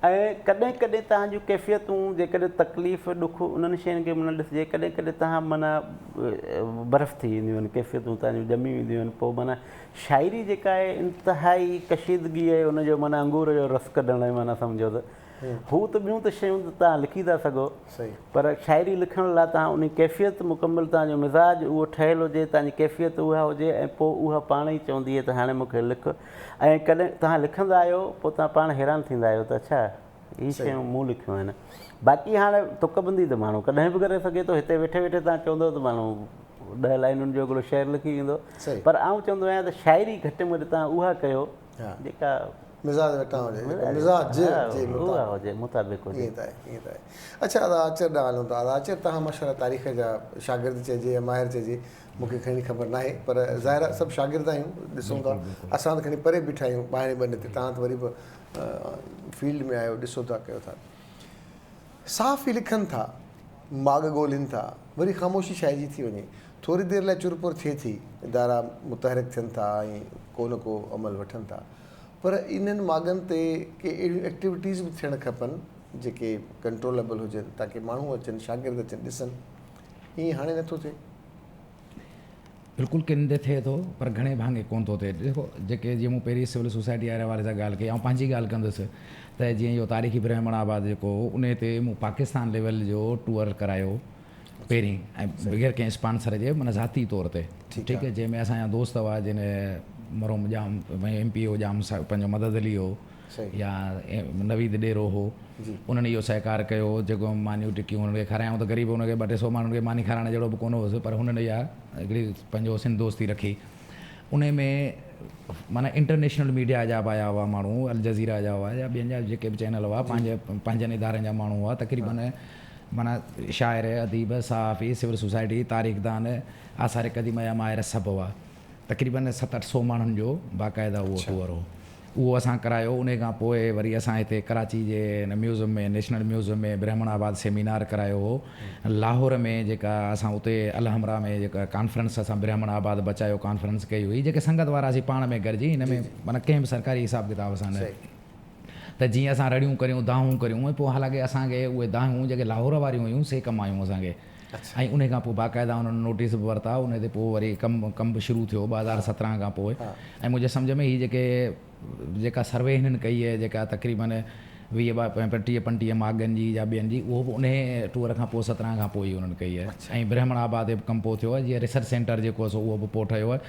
۽ ڪڏهن ڪڏهن توهان جون ڪيفيتون جيڪڏهن تڪليف، ڏک انهن شين کي به نه ڏسجي ڪڏهن ڪڏهن توهان معنيٰ برف ٿي وينديون آهن ڪيفيتون توهان جون ڄمي وينديون آهن پوء معنيٰ شاعري جيڪا آهي انتهائي ڪشيدگي آهي ان جو معنيٰ انگور جو رس ڪڍڻ آهي معنيٰ سمجهو ته هو ته ٻيون ته شيون ته توهان لکي ٿا سگهو پر شاعري لکڻ لاء توهان انهي ڪيفيت مڪمل توهان جو مزاج اهو ٺهيل هجي توهان جي ڪيفيت اها هجي ۽ پوء اها پاڻ ئي چوندي آهي ته هاڻي مون کي لک ۽ ڪڏهن توهان لکندا آهيو پوء توهان پاڻ حيران ٿيندا آهيو ته اڇا هي شيون مون لکيون آهن. باقي هاڻ تڪ بندي ته ماڻهو ڪڏهن به ڪري سگهي ٿو هتي ويٺي ويٺي توهان چوندو ته ماڻهو ڏهه لائنن جو هڪڙو شعر لکي ويندو پر آئون چوندو آهيان ته شاعري گهٽ ۾ گهٽ توهان اها ڪيو جيڪا مزاج وٽان هجي جيڪا مزاج جي مطابق هجي مطابق هجي ائين ته آهي ائين ته آهي اڇا ادا آچر ڏانهن هلون ٿا ادا آچر توهان ماشاءالله تاريخ جا شاگرد چئجي يا ماهر چئجي مون کي کڻي خبر ناهي پر ظاهر آهي سڀ شاگرد آهيون ڏسون ٿا اسان ته کڻي پري بيٺا آهيون ٻاهرين ٻني تي توهان ته وري به فيلڊ ۾ آهيو ڏسو ٿا ڪيو ٿا صحافي لکن ٿا ماڳ ڳولين ٿا وري خاموشي ڇائجي ٿي وڃي ٿوري دير لاء چرپر ٿئي ٿي ادارا متحرڪ ٿين ٿا ۽ ڪو نه ڪو عمل وٺن ٿا پر انهن ماڳن تي ڪي اهڙيون ايڪٽيوٽيز به ٿيڻ کپن جيڪي ڪنٽروليبل هجن تاڪي ماڻهو اچن شاگرد اچن ڏسن ائين هاڻي نٿو ٿئي. بلڪل ڪن تي ٿئي ٿو پر گهڻي ڀاڱي ڪونه ٿو ٿئي. ڏسو جيڪي جيئن مون پهرين سول سوسائٽي واري حوالي سان ڳالهه ڪئي آئون پنهنجي ڳالهه ڪندس ته جيئن اهو تاريخي برهمڻ آباد جيڪو هو انهي تي مون پاڪستان ليول جو ٽوئر ڪرايو پهرين ۽ بغير ڪنهن اسپانسر جي معنيٰ ذاتي طور تي ٺيڪ آهي جنهن ۾ اسان جا دوست هئا جن مرحوم ڄام ايم پي او ڄام پنهنجو مدد علي هو يا نويد ڏيرو هو انهن اهو سهڪار ڪيو هو جيڪو مانيون ٽڪيون هنن کي کارايائون ته غريب هن کي ٻه ٽي سو ماڻهن کي ماني کارائڻ جهڙو به ڪونه هوس پر هنن اها هڪڙي پنهنجو سنڌ دوستي رکي انهي ۾ معنيٰ انٽرنيشنل ميڊيا جا به آيا هئا ماڻهو الجزيره جا هئا يا ٻين جا جيڪي به چينل هئا پنهنجي پنهنجن ادارن جا ماڻهو هئا تقريبن معنيٰ شاعر اديب صحافي سول سوسائٽي تاريخدان آثار قديمه جا ماهر سڀ هئا تقريبن ست اٺ سو ماڻهن جو باقاعده اهو ٽوئر هو. اهو اسان ڪرايو. انهي کان پوء وري اسان هتي ڪراچي جي هن museum ۾ national museum ۾ Brahmanabad seminar ڪرايو هو. لاهور ۾ جيڪا اسان اتي الحمرا ۾ جيڪا ڪانفرنس اسان برهمڻ آباد بچايو ڪانفرنس ڪئي هئي جيڪي سنگت وارا اسين پاڻ ۾ گڏجي هن ۾ معنيٰ ڪنهن به سرڪاري حساب ڪتاب سان نه ته جيئن اسان رڙيون ڪريون دانهون ڪريون ۽ پوء حالانڪه اسان کي اهي دانهون جيڪي لاهور واريون هيون سي ڪم آيون اسان کي. ۽ انهي کان پوء باقاعده انهن نوٽيس به ورتا انهي تي پوء وري ڪم ڪم به شروع ٿيو 2017 کان پوء ۽ منهنجي سمجهه ۾ هي جيڪي جيڪا سروي هنن ڪئي آهي جيڪا تقريبن 20 ٽيهه 35 ماڳن جي يا ٻين جي اهو به انهي ٽوئر کان پوء 17 کان پوء ئي انهن ڪئي آهي ۽ برهمڻ آباد تي به ڪم پوء ٿيو آهي جيئن ريسرچ سينٽر جيڪو سو اهو به پوء ٺهيو آهي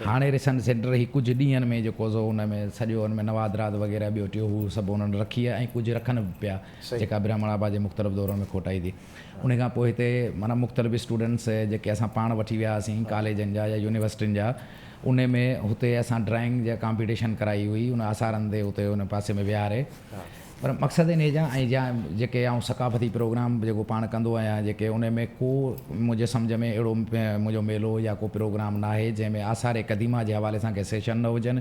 هاڻي ريسرچ سينٽر هي ڪجهه ڏينهن ۾ جيڪو سو ان ۾ سڄو ان ۾ نوادرات وغيره ٻيو ٽيو هو سڀ انهن رکي آهي ۽ ڪجهه رکن به پيا جيڪا برهمڻ آباد جي مختلف دورن ۾ کوٽائي ٿي. ان کان پوء هتي معنيٰ مختلف اسٽوڊنٽس جيڪي اسان پاڻ وٺي ويا هئاسين ڪاليجن جا يا يونيورسٽين جا ان ۾ هتي اسان ڊرائنگ جا ڪامپيٽيشن ڪرائي هئي ان آثارن تي اتي ان پاسي ۾ ويهاري پر مقصد انهي جا ۽ جا جيڪي آئون ثقافتي پروگرام جيڪو پاڻ ڪندو آهيان جيڪي انهي ۾ ڪو منهنجي سمجهه ۾ اهڙو منهنجو ميلو يا ڪو پروگرام ناهي جنهن ۾ آثار قديمه جي حوالي سان ڪي سيشن نه هجن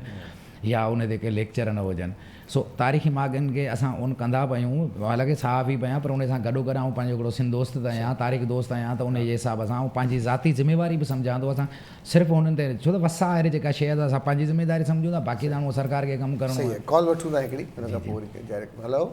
يا انهي تي ڪي ليڪچر نه هجن سو تاريخي ماڳن کي اسان اون ڪندا به آهيون حالانڪه صحافي به آهيان پر انهي سان گڏو گڏ آئون پنهنجو هڪڙو سنڌ دوست ته آهيان تاريخ دوست آهيان ته انهي جي حساب سان آئون پنهنجي ذاتي ذميواري به سمجهان ٿو اسان صرف انهن تي ڇو ته وس آهر جيڪا شيء آهي اسان پنهنجي ذميداري سمجهون ٿا باقي ته هاڻ اهو سرڪار کي ڪم ڪرڻو صحيح آهي. آهي ڪال وٺون ٿا هڪڙي ان کان پوء وري جاري هلو.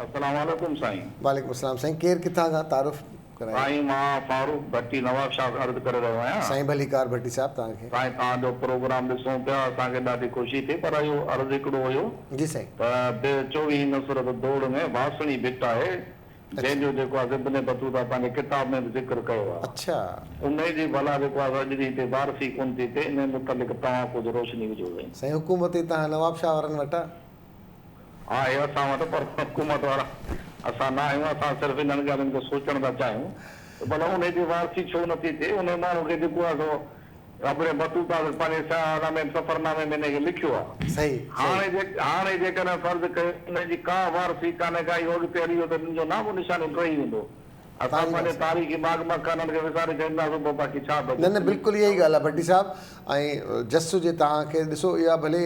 السلام عليڪم سائين. وعليڪم السلام سائين ڪير ڪٿان کان تعارف ڪرايو. سائين مان فاروق ڀٽي نوابشاهه کان عرض ڪري رهيو آهيان. سائين ڀليڪار ڀٽي صاحب توهان کي. سائين توهان جو پروگرام ڏسون پيا اسان کي ڏاڍي خوشي ٿي پر اهو عرض هڪڙو هيو جي سائين. ته به چوويهين نصرت دوڙ ۾ واسڻي ڀٽ آهي جنهن جو جيڪو آهي ابن بطوطه پنهنجي ڪتاب ۾ به ذڪر ڪيو آهي. انهيء جي ڀلا جيڪو آهي سو اڄ ڏينهن تي وارثي ڪونه ٿي ٿئي، انهيء متعلق توهان ڪجهه روشني وجهو سائين. سائين حڪومت ئي توهان نواب شاهه وارن وٽ آ. آهي اسان وٽ پر حڪومت وارا اسان نه آهيون، اسان صرف انهن ڳالهين کي سوچڻ ٿا چاهيون ته ڀلا انهيء جي وارثي ڇو نه ٿي ٿئي، انهيء ماڻهو کي جيڪو آهي سو ابن بطوطه پنهنجي سياحنامي سفرنامي ۾ انهيء کي لکيو آهي. صحيح. هاڻي جيڪڏهن فرض ڪيو انهيء جي ڪا وارثي ڪانهي ڪا، اهو اڳتي هلي ويو ته ان جو نام و نشان ئي ڊهي ويندو. اسان پنهنجي تاريخي ماڳ مڪانن کي وساري ڇڏينداسون پوء باقي ڇا نه نه بچندو؟ بلڪل اها ئي ڳالهه آهي ڀٽي صاحب ۽ جس هجي توهان کي ڏسو اها ڀلي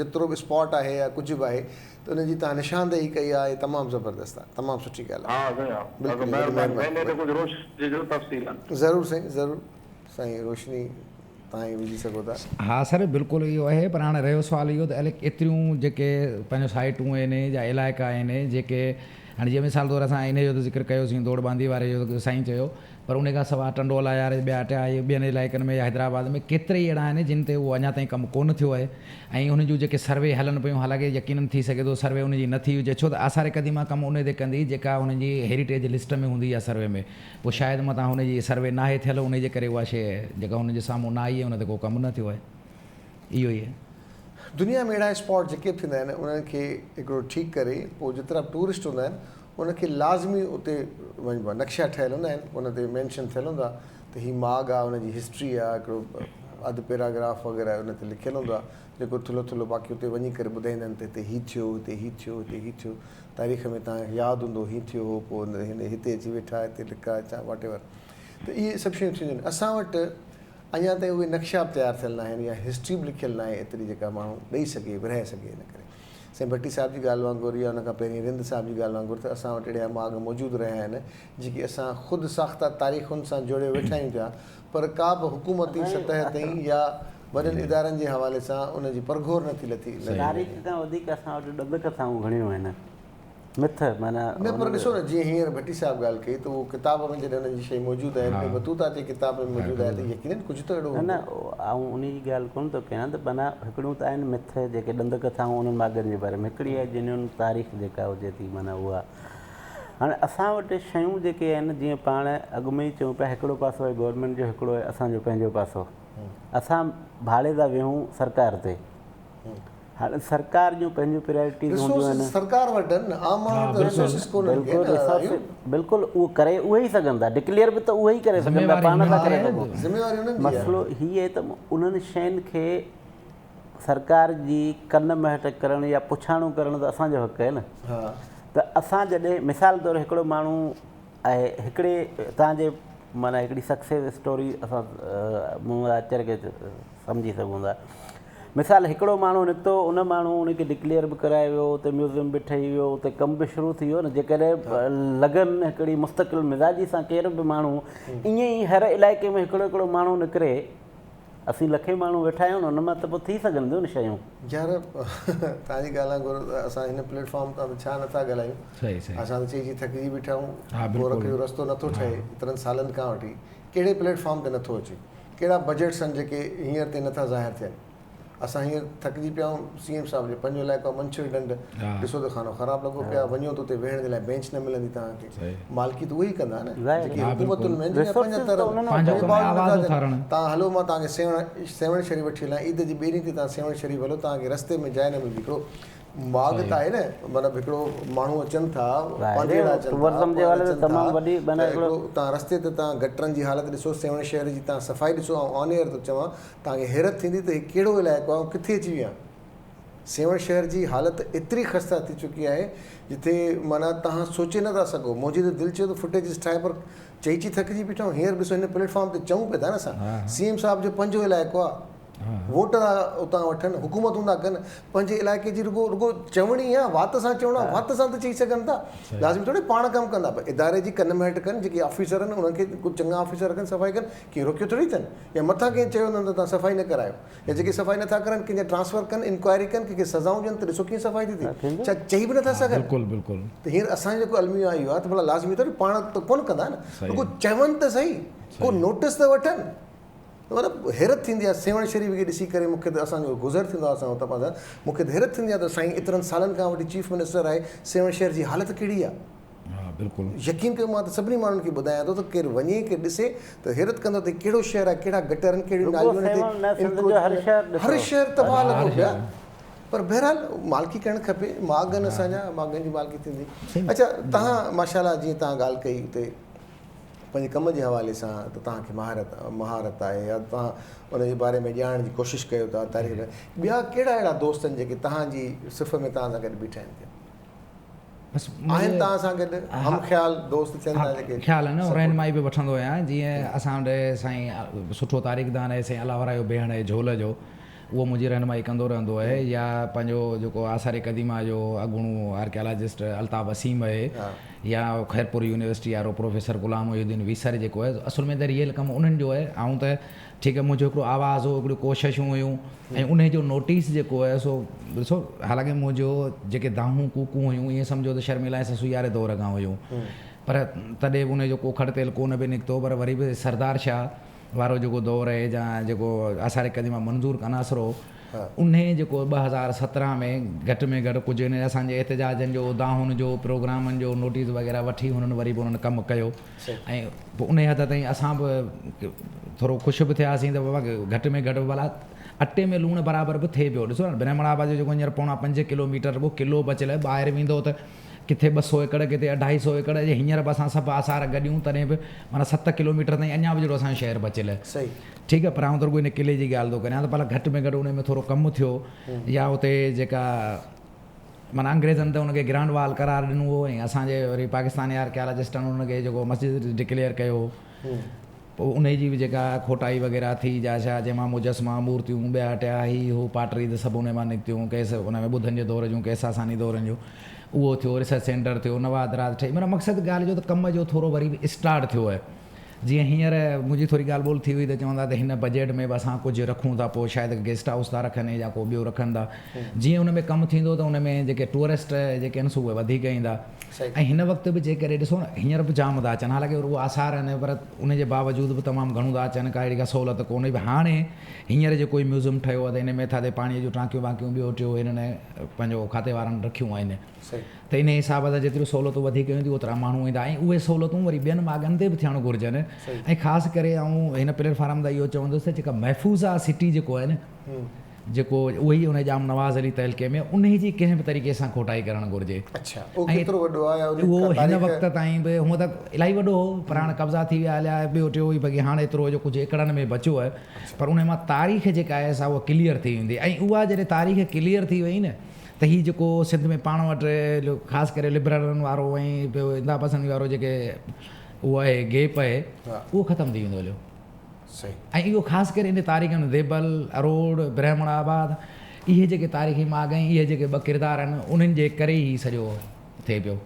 جيترو به اسپاٽ آهي يا ڪجهه به آهي ته ان جي توهان نشاندهي ڪئي آهي تمام زبردست آهي تمام سٺي ڳالهه آهي. ها سائين ها بلڪل وڏي مهرباني مهرباني سائين انهيء تي ڪجهه روشني ڏجو تفصيلا. ضرور سائين ضرور. سائين روشني توهان ئي وجهي سگهو ٿا. ها سر بلڪل اهو آهي پر هاڻي رهيو سوال اهو ته الائي ڪيتريون جيڪي پنهنجو سائيٽون آهن يا علائقا آهن جيڪي هاڻي جيئن مثال طور اسان انهي جو ته ذڪر ڪيوسين دوڙ ٻانڌي واري جو ته سائين چيو پر انهي کان سواء ٽنڊو الايار ٻيا ٽيا اهي ٻين علائقن ۾ يا حيدرآباد ۾ ڪيترا ئي اهڙا آهن جن تي اهو اڃا تائين ڪم ڪونه ٿيو آهي ۽ انهن جون جيڪي سروي هلن پيون حالانڪه يقينن ٿي سگهي ٿو سروي انهن جي نه ٿي هجي ڇو ته آثار قديمه ڪم انهي تي ڪندي جيڪا انهن جي هيريٽيج لسٽ ۾ هوندي يا سروي ۾ پوء شايد متان هن جي سروي ناهي ٿيل انهي جي ڪري اها شيء جيڪا هن جي سامهون نه آئي ۽ ان تي ڪو ڪم نه ٿيو آهي. اهو ئي آهي. دنيا ۾ اهڙا اسپاٽ جيڪي به ٿيندا آهن انهن کي هڪڙو ٺيڪ ڪري پوء جيترا به ٽوئرسٽ هوندا آهن ان کي لازمي اتي وڃبو آهي نقشا ٺهيل هوندا آهن ان تي مينشن ٿيل هوندو آهي ته هي ماڳ آهي ان جي هسٽري آهي هڪڙو اڌ پيراگراف وغيره ان تي لکيل هوندو آهي جيڪو ٿلهو ٿلهو باقي اتي وڃي ڪري ٻڌائيندا آهن ته هتي هي ٿيو هتي هي ٿيو هتي هي ٿيو تاريخ ۾ توهان کي ياد هوندو هي ٿيو هو پوء هن هتي اچي ويٺا هتي لڪا ڇا واٽ ايور ته اهي سڀ شيون ٿينديون آهن اسان وٽ اڃا تائين اهي نقشا به تيار ٿيل ناهن يا هسٽري به لکيل ناهي ايتري جيڪا ماڻهو ڏئي سگهي ورهائي سگهي ان ڪري سائين ڀٽي صاحب جي ڳالهه وانگر يا ان کان پهرين رند صاحب جي ڳالهه وانگر ته اسان وٽ اهڙا ماڳ موجود رهيا آهن جيڪي اسان خود ساخته تاريخن سان جوڙي ويٺا آهيون پيا پر ڪا به حڪومتي سطح تائين يا وڏن ادارن جي حوالي سان ان جي پرگهور نه ٿي لٿي لڳي. تاريخ کان وڌيڪ اسان وٽ ڏند ڪٿائون گهڻيون آهن. مٿ معنيٰ نه پر ڏسو نه جيئن هينئر ڀٽي صاحب ڳالهه ڪئي ته اهو ڪتاب ۾ جڏهن انهن جي شيء موجود آهي ابن بطوطه جي ڪتاب ۾ موجود آهي ته يقينن ڪجهه ته اهڙو نه نه هوندو. آئون انهي جي ڳالهه ڪونه ٿو ڪيان ته معنيٰ هڪڙيون ته آهن مٿ جيڪي ڏند ڪٿائون انهن ماڳن جي باري ۾ هڪڙي آهي جينيون تاريخ جيڪا هجي ٿي معنيٰ اها هاڻي اسان وٽ شيون جيڪي آهن جيئن پاڻ اڳ ۾ ئي چئون پيا هڪڙو پاسو آهي گورنمينٽ جو هڪڙو آهي اسان جو پنهنجو پاسو اسان ڀاڙي ٿا ويهون سرڪار تي هاڻي سرڪار جون پنهنجون پرائرٽيز هونديون آهن ريسورسز سرڪار وٽ آهن نه عام ماڻهو وٽ ته ريسورسز ڪونهن ڪي بلڪل نه ريسورسز بلڪل اهو ڪري اهي ئي سگهن ٿا ڊڪليئر به ته اهي ئي ڪري سگهن ٿا پاڻ نٿا ڪري سگهون ذميواري انهن جي آهي مسئلو هي آهي ته انهن شين کي سرڪار جي ڪن مهٽ ڪرڻ يا پڇاڻو ڪرڻ ته اسان جو حق آهي نه ته اسان جڏهن مثال طور هڪڙو ماڻهو آهي هڪڙي توهان جي معنيٰ هڪڙي سڪسيس اسٽوري اسان محمد آچر کي سمجهي سگهون ٿا مثال هڪڙو ماڻهو نڪتو ان ماڻهو ان کي ڊڪليئر به ڪرائي ويو اتي ميوزيم به ٺهي ويو اتي ڪم به شروع ٿي ويو نه جيڪڏهن لگن هڪڙي مستقل مزاجي سان ڪير به ماڻهو ائين ئي هر علائقي ۾ هڪڙو هڪڙو ماڻهو نڪري اسين لکين ماڻهو ويٺا آهيون نه ان مان ته پوء ٿي سگهن ٿيون نه شيون. يار توهان جي ڳالهه وانگر اسان هن پليٽ فارم تان ته ڇا نٿا ڳالهايون اسان ته چئي چئي ٿڪجي بيٺا آهيون گورک جو رستو نٿو ٺهي ايترن سالن کان وٺي ڪهڙي پليٽ فارم تي نٿو اچي ڪهڙا بجيٽس آهن جيڪي هينئر تائين نٿا ظاهر ٿين اسان هينئر ٿڪجي پيا آهيون سي ايم صاحب جو پنهنجو علائقو آهي منڇر ڍنڍ ڏسو ته خانو خراب لڳو پيو آهي وڃو ته اتي ويهڻ جي لاء بينچ نه ملندي توهان کي مالڪي ته اهي ئي ڪندا نه جيڪي حڪومتن ۾ آهن جيڪي پنهنجا تر توهان هلو مان توهان کي سيوهڻ سيوهڻ شريف وٺي هلان عيد جي ٻئي ڏينهن تي توهان سيوهڻ شريف هلو توهان کي رستي ۾ جاء نه ملندي هڪڙو ماڳ ته آهي نه مطلب هڪڙو ماڻهو اچن ٿا پانڌيئڙا اچن ٿا اچن ٿا ته هڪڙو توهان رستي تي توهان گٽرن جي حالت ڏسو سيوهڻ شهر جي توهان صفائي ڏسو آئون آن ايئر ٿو چوان توهان کي حيرت ٿيندي ته هي ڪهڙو علائقو آهي آئون ڪٿي اچي ويو آهيان. سيوهڻ شهر جي حالت ايتري خسته ٿي چڪي آهي جتي معنيٰ توهان سوچي نه ٿا سگهو. منهنجي ته دل چيو ته فوٽيجز ٺاهي پر چئي چئي ٿڪجي بيٺا آهيون. هينئر ڏسو هن پليٽ فارم تي چئون پيا ٿا نه اسان سي ايم صاحب جو پنهنجو علائقو آهي ووٽ ٿا اتان وٺن حڪومتون ٿا ڪن پنهنجي علائقي جي رڳو رڳو چوڻي آهي وات سان چوڻو آهي وات سان ته چئي سگهن ٿا لازمي ٿوري پاڻ ڪم ڪندا پر اداري جي ڪن ۾ هٽ ڪن جيڪي آفيسر آهن انهن کي ڪجهه چڱا آفيسر رکن صفائي ڪن ڪنهن روڪيو ٿوري اٿن يا مٿان ڪنهن چيو اٿن ته توهان صفائي نه ڪرايو يا جيڪي صفائي نٿا ڪرن ڪنهن جا ٽرانسفر ڪن انڪوائري ڪن ڪنهن کي سزائون ڏين ته ڏسو ڪيئن صفائي ٿي ٿئي ڇا چئي به نٿا سگهن بلڪل بلڪل ته هينئر اسان جو جيڪو الميو آهي اهو آهي ته ڀلا لازمي ٿوري پاڻ ته ڪونه ڪندا نه رڳو چون ته سهي ڪو نوٽس ته وٺن ته مطلب حيرت ٿيندي آهي سيوهڻ شريف کي ڏسي ڪري مونکي ته اسان جو گذر ٿيندو آهي اسان اتان پاسا مونکي ته حيرت ٿيندي آهي ته سائين ايترن سالن کان وٺي چيف منسٽر آهي سيوهڻ شهر جي حالت ڪهڙي آهي ها بلڪل. يقين ڪيو مان ته سڀني ماڻهن کي ٻڌايان ٿو ته ڪير وڃي ڪير ڏسي ته حيرت ڪندو ته هي ڪهڙو شهر آهي ڪهڙا گٽر آهن ڪهڙيون رڳو ناليون آهن سيوهڻ نه هتي سنڌ جو هر شهر ڏسو. هر شهر تباهه لڳو هر پيو آهي شهر. پر بهرحال مالڪي ڪرڻ کپي ماڳ آهن اسان جا ماڳن جي مالڪي ٿيندي اڇا توهان ماشاء الله جيئن توهان ڳالهه ڪئي اتي پنهنجي ڪم جي حوالي سان ته توهان کي مهارت مهارت آهي يا توهان ان جي باري ۾ ڄاڻڻ جي ڪوشش ڪيو ٿا تاريخ ٻيا ڪهڙا اهڙا دوست آهن جيڪي توهان جي صف ۾ توهان سان گڏ بيٺا آهن بس آهن توهان سان گڏ هم خيال دوست ٿين ٿا جيڪي خيال آهن رهنمائي به وٺندو آهيان جيئن اسان وٽ سائين سٺو تاريخدان آهي سائين الله ورايو بيهڻ آهي جهول جو اهو منهنجي رهنمائي ڪندو رهندو آهي يا پنهنجو جيڪو آثار قديمه جو اڳوڻو آرڪيالاجسٽ الطاف وسيم آهي يا خيرپور يونيورسٽي وارو پروفيسر غلام محي الدين ويسر جيڪو آهي اصل ۾ ته ريئل ڪم انهن جو آهي آئون ته ٺيڪ آهي منهنجو هڪڙو آواز هو هڪڙيون ڪوششون هيون ۽ انهي جو نوٽيس جيڪو آهي سو ڏسو حالانڪه منهنجو جيڪي دانهون ڪوڪون هيون ائين سمجهو ته شرميلا ۽ سسئي واري دور کان هيون پر تڏهن به انهي جو ڪو کڙ تيل ڪونه به نڪتو پر وري به سردار شاهه وارو جيڪو دور آهي يا جيڪو آثار قديمه منظور قناصرو انهي جيڪو 2017 ۾ گهٽ ۾ گهٽ ڪجهه انهن اسان جي احتجاجن جو دانهن جو پروگرامن جو نوٽيس وغيره وٺي هنن وري به انهن ڪم ڪيو ۽ پوء انهي حد تائين اسان به ٿورو خوش به ٿياسين ته بابا گهٽ ۾ گهٽ ڀلا اٽي ۾ لوڻ برابر به ٿئي پيو ڏسو نه برهمڻ آباد جو جيڪو هينئر پوڻا پنج ڪلو ميٽر رڳو قلعو بچيل آهي ٻاهر ويندو ته ڪٿي 200 ايڪڙ ڪٿي اڍائي سو ايڪڙ جي هينئر به اسان سڀ آثار گڏيون تڏهن به معنيٰ ست ڪلو ميٽر تائين اڃا به جهڙو اسان جو شهر بچيل آهي ٺيڪ آهي پر آئون ته رڳو ان قلعي جي ڳالهه ٿو ڪريان ته ڀلا گهٽ ۾ گهٽ ان ۾ ٿورو ڪم ٿيو يا اتي جيڪا معنيٰ انگريزن ته ان کي گرانڊ وال قرار ڏنو هو ۽ اسان جي وري پاڪستاني آرڪيالاجسٽن ان کي جيڪو مسجد ڊڪليئر ڪيو هو پوء انهي جي به جيڪا کوٽائي وغيره ٿي جا ڇا جنهن مان مجسما مورتيون ٻيا ٽيا هي هو پاٽري ته سڀ انهي مان نڪتيون ڪيس ان ۾ ٻڌن جي دور جون ڪي ساساني دورن جون اهو ٿيو ريسرچ سينٽر ٿيو نوادرات ٺهي معنيٰ مقصد ڳالهه جو ته ڪم جو ٿورو وري به اسٽارٽ ٿيو آهي جيئن هينئر منهنجي ٿوري ڳالهه ٻولهه ٿي هئي ته چوندا ته هن بجيٽ ۾ به اسان ڪجهه رکون ٿا پوء شايد گيسٽ هائوس ٿا رکن يا ڪو ٻيو رکن ٿا جيئن ان ۾ ڪم ٿيندو ته ان ۾ جيڪي ٽوئرسٽ جيڪي آهن سو اهي وڌيڪ ايندا ۽ هن وقت به جيڪڏهن ڏسو نه هينئر به جام ٿا اچن حالانڪه رڳو آثار آهن پر ان جي باوجود به تمام گهڻو ٿا اچن ڪا اهڙي ڪا سهولت ڪونهي به هاڻي هينئر جيڪو هي ميوزم ٺهيو آهي ته ان ۾ ٿاڌي پاڻي جون ٽانڪيون وانڪيون ٻيو ٽيو هنن پنهنجو کاتي وارن رکيون آهن ته انهيء حساب سان جيتريون سهولتون وڌيڪ اينديون اوترا ماڻهو ايندا ۽ اهي سهولتون وري ٻين ماڳن تي به ٿيڻ گهرجن ۽ خاص ڪري آئون هن پليٽ فارم تان اهو چوندس ته جيڪا محفوظه سٽي جيڪو آهي نه جيڪو اهو ئي ان ڄام نواز علي تعلقي ۾ انهي جي ڪنهن به طريقي سان کوٽائي ڪرڻ گهرجي. اڇا اهو ڪيترو وڏو آهي يا ان جي اهو ڪا هن تاريخ؟ وقت تائين به هونء ته الاهي وڏو هو پر هاڻ قبضا ٿي ويا هليا ٻيو ٽيو ئي باقي هاڻ ايترو جو ڪجهه ايڪڙن ۾ بچيو آهي پر انهي مان تاريخ جيڪا آهي سا اها ڪليئر ٿي ويندي ۽ اها جڏهن تاريخ ڪليئر ٿي وئي نه ته هي جيڪو سنڌ ۾ پاڻ وٽ خاص ڪري لبرلن وارو ۽ ٻيو انتها پسندي وارو جيڪي اهو آهي گيپ آهي اهو ختم ٿي ويندو هليو ۽ اهو خاص ڪري ان تاريخ ۾ ديبل، اروڙ، برهمڻ آباد اهي جيڪي تاريخي ماڳ ۽ اهي جيڪي ٻه ڪردار آهن انهن جي ڪري ئي سڄو ٿئي پيو.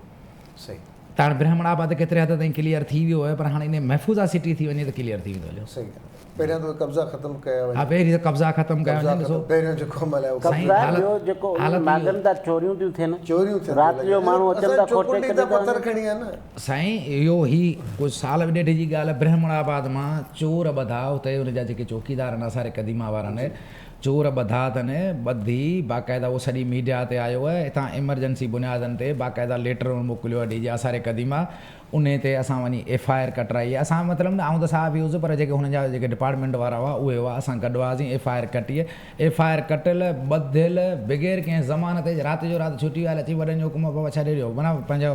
ته هاڻي برهمڻ آباد ڪيتري حد تائين ڪليئر ٿي ويو آهي پر هاڻي ان محفوظه سٽي ٿي وڃي ته ڪليئر ٿي ويندو هليو. صحيح ڳالهه پهريان ته قبضا ختم ڪيا وڃن. ها پهرين ته قبضا ختم ڪيا وڃن ڏسو. پهريون جيڪو عمل آهي اهو قبضا ٻيو جيڪو انهن ماڳن تان چوريون ٿيون ٿين چوريون ٿين رات جو ماڻهو اچن ٿا کوٽي ڪڍي ٿا پٿر کڻي آيا نه. سائين اهو هي ڪجهه سال ڏيڍ جي ڳالهه برهمڻ آباد مان چور ٻڌا اتي ان جا جيڪي چوڪيدار آهن آثار قديمه وارن چور ٻڌا اٿن، ٻڌي باقاعده اهو سڄي ميڊيا تي آيو آهي، هتان ايمرجنسي بنيادن تي باقاعده ليٽر موڪليو آهي ڊي جي آثار قديمه، انهي تي اسان وڃي ايف I R ڪٽرائي آهي، اسان مطلب نه آئون ته صحافي هيس پر جيڪي هنن جا جيڪي ڊپارٽمينٽ وارا هئا اهي هئا، اسان گڏ هئاسين، ايف I R ڪٽي، ايف I R ڪٽيل، ٻڌل، بغير ڪنهن ضمانت جي رات جو رات ڇٽي ويا اچي وڏن جو حڪم بابا ڇڏي ڏيو معنيٰ پنهنجو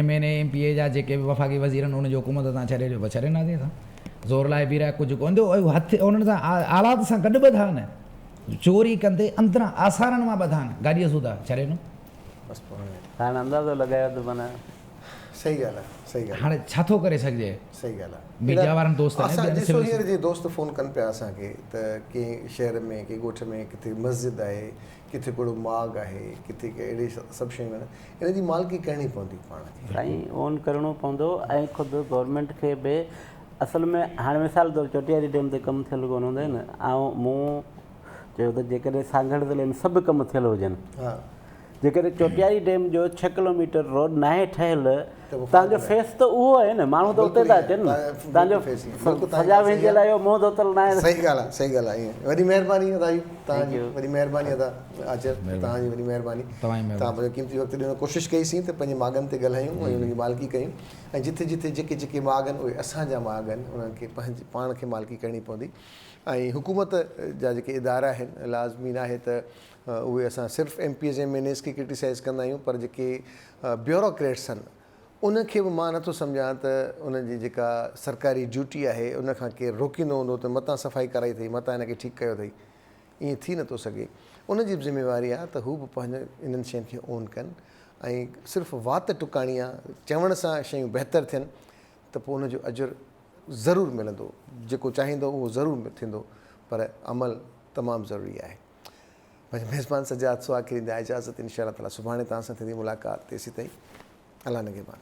M N A M P A جا جيڪي به وفاقي وزير آهن انهن جو حڪم ته توهان ڇڏي ڏيو بس ڇڏينداسين اسان. زور لائي بيهه رهيا ڪجهه ڪونه ٿيو هٿ انهن سان آلات سان گڏ ٻڌا نه. چوري ڪندي اندران آثارن مان ٻڌان گاڏيء سوڌا ڇڏي ڏنو. بس پوء هاڻي. هاڻ اندازو لڳايو ته معنيٰ. صحيح ڳالهه آهي صحيح ڳالهه. هاڻي ڇا ٿو ڪري سگهجي. صحيح ڳالهه آهي. ميڊيا وارن دوستن ۽ اسان ٻين ڏسو سول هينئر جي دوست فون ڪن پيا اسان کي ته ڪنهن شهر ۾ ڪنهن ڳوٺ ۾ ڪٿي مسجد آهي ڪٿي ڪهڙو ماڳ آهي ڪٿي ڪي اهڙي سڀ شيون آهن ان جي مالڪي ڪرڻي پوندي پاڻ کي. سائين اون ڪرڻو پوندو ۽ خود گورنمينٽ کي به اصل ۾ هاڻي مثال طور چوٽياري ڊيم تي ڪم ٿيل ڪونه هوندو آهي نه آئون مون چيو ته جيڪڏهن سانگهڙ ضلعي ۾ سڀ ڪم ٿيل هجن جيڪڏهن چوٽياري ڊيم جو ڇهه ڪلوميٽر روڊ ناهي ٺهيل تان جو فيس ته اهو آهي نه ماڻهو ته اتي ٿا اچن نه تان جو سزا ويندي لاء اهو منهن ڌوتل ناهي. صحيح ڳالهه آهي صحيح ڳالهه آهي وڏي مهرباني ادا ايوب توهان جي وڏي مهرباني ادا آچر توهان جي وڏي مهرباني توهان پنهنجو قيمتي وقت ڏنو ڪوشش ڪئي سين ته پنهنجي ماڳن تي ڳالهايون ۽ انهن جي مالڪي ڪيون ۽ جٿي جٿي جيڪي جيڪي ماڳ آهن اهي اسان جا ماڳ آهن انهن کي پنهنجي پاڻ کي مالڪي ڪرڻي پوندي ۽ حڪومت جا جيڪي ادارا آهن لازمي ناهي ته اهي اسان صرف M P As M N As کي ڪرٽيسائز ڪندا آهيون پر جيڪي بيوروڪريٽس آهن ان کي به مان نٿو سمجهان ته انهن جي جيڪا سرڪاري ڊيوٽي آهي ان کان ڪير روڪيندو هوندو ته متان صفائي ڪرائي اٿئي متان هن کي ٺيڪ ڪيو اٿئي ائين ٿي نٿو سگهي ان جي به ذميواري آهي ته هو به پنهنجي انهن شين کي اون ڪن ۽ صرف وات ٽڪاڻي آهي چوڻ سان شيون بهتر ٿين ته پوء ان جو اجر ضرور ملندو جيڪو چاهيندو اهو ضرور ٿيندو پر عمل تمام ضروري آهي. پنهنجي ميزبان سجاد سهاڳ کي ڏيندا اجازت انشاء الله تعالي سڀاڻي توهان سان ٿيندي ملاقات تيسيتائين الله نگهبان.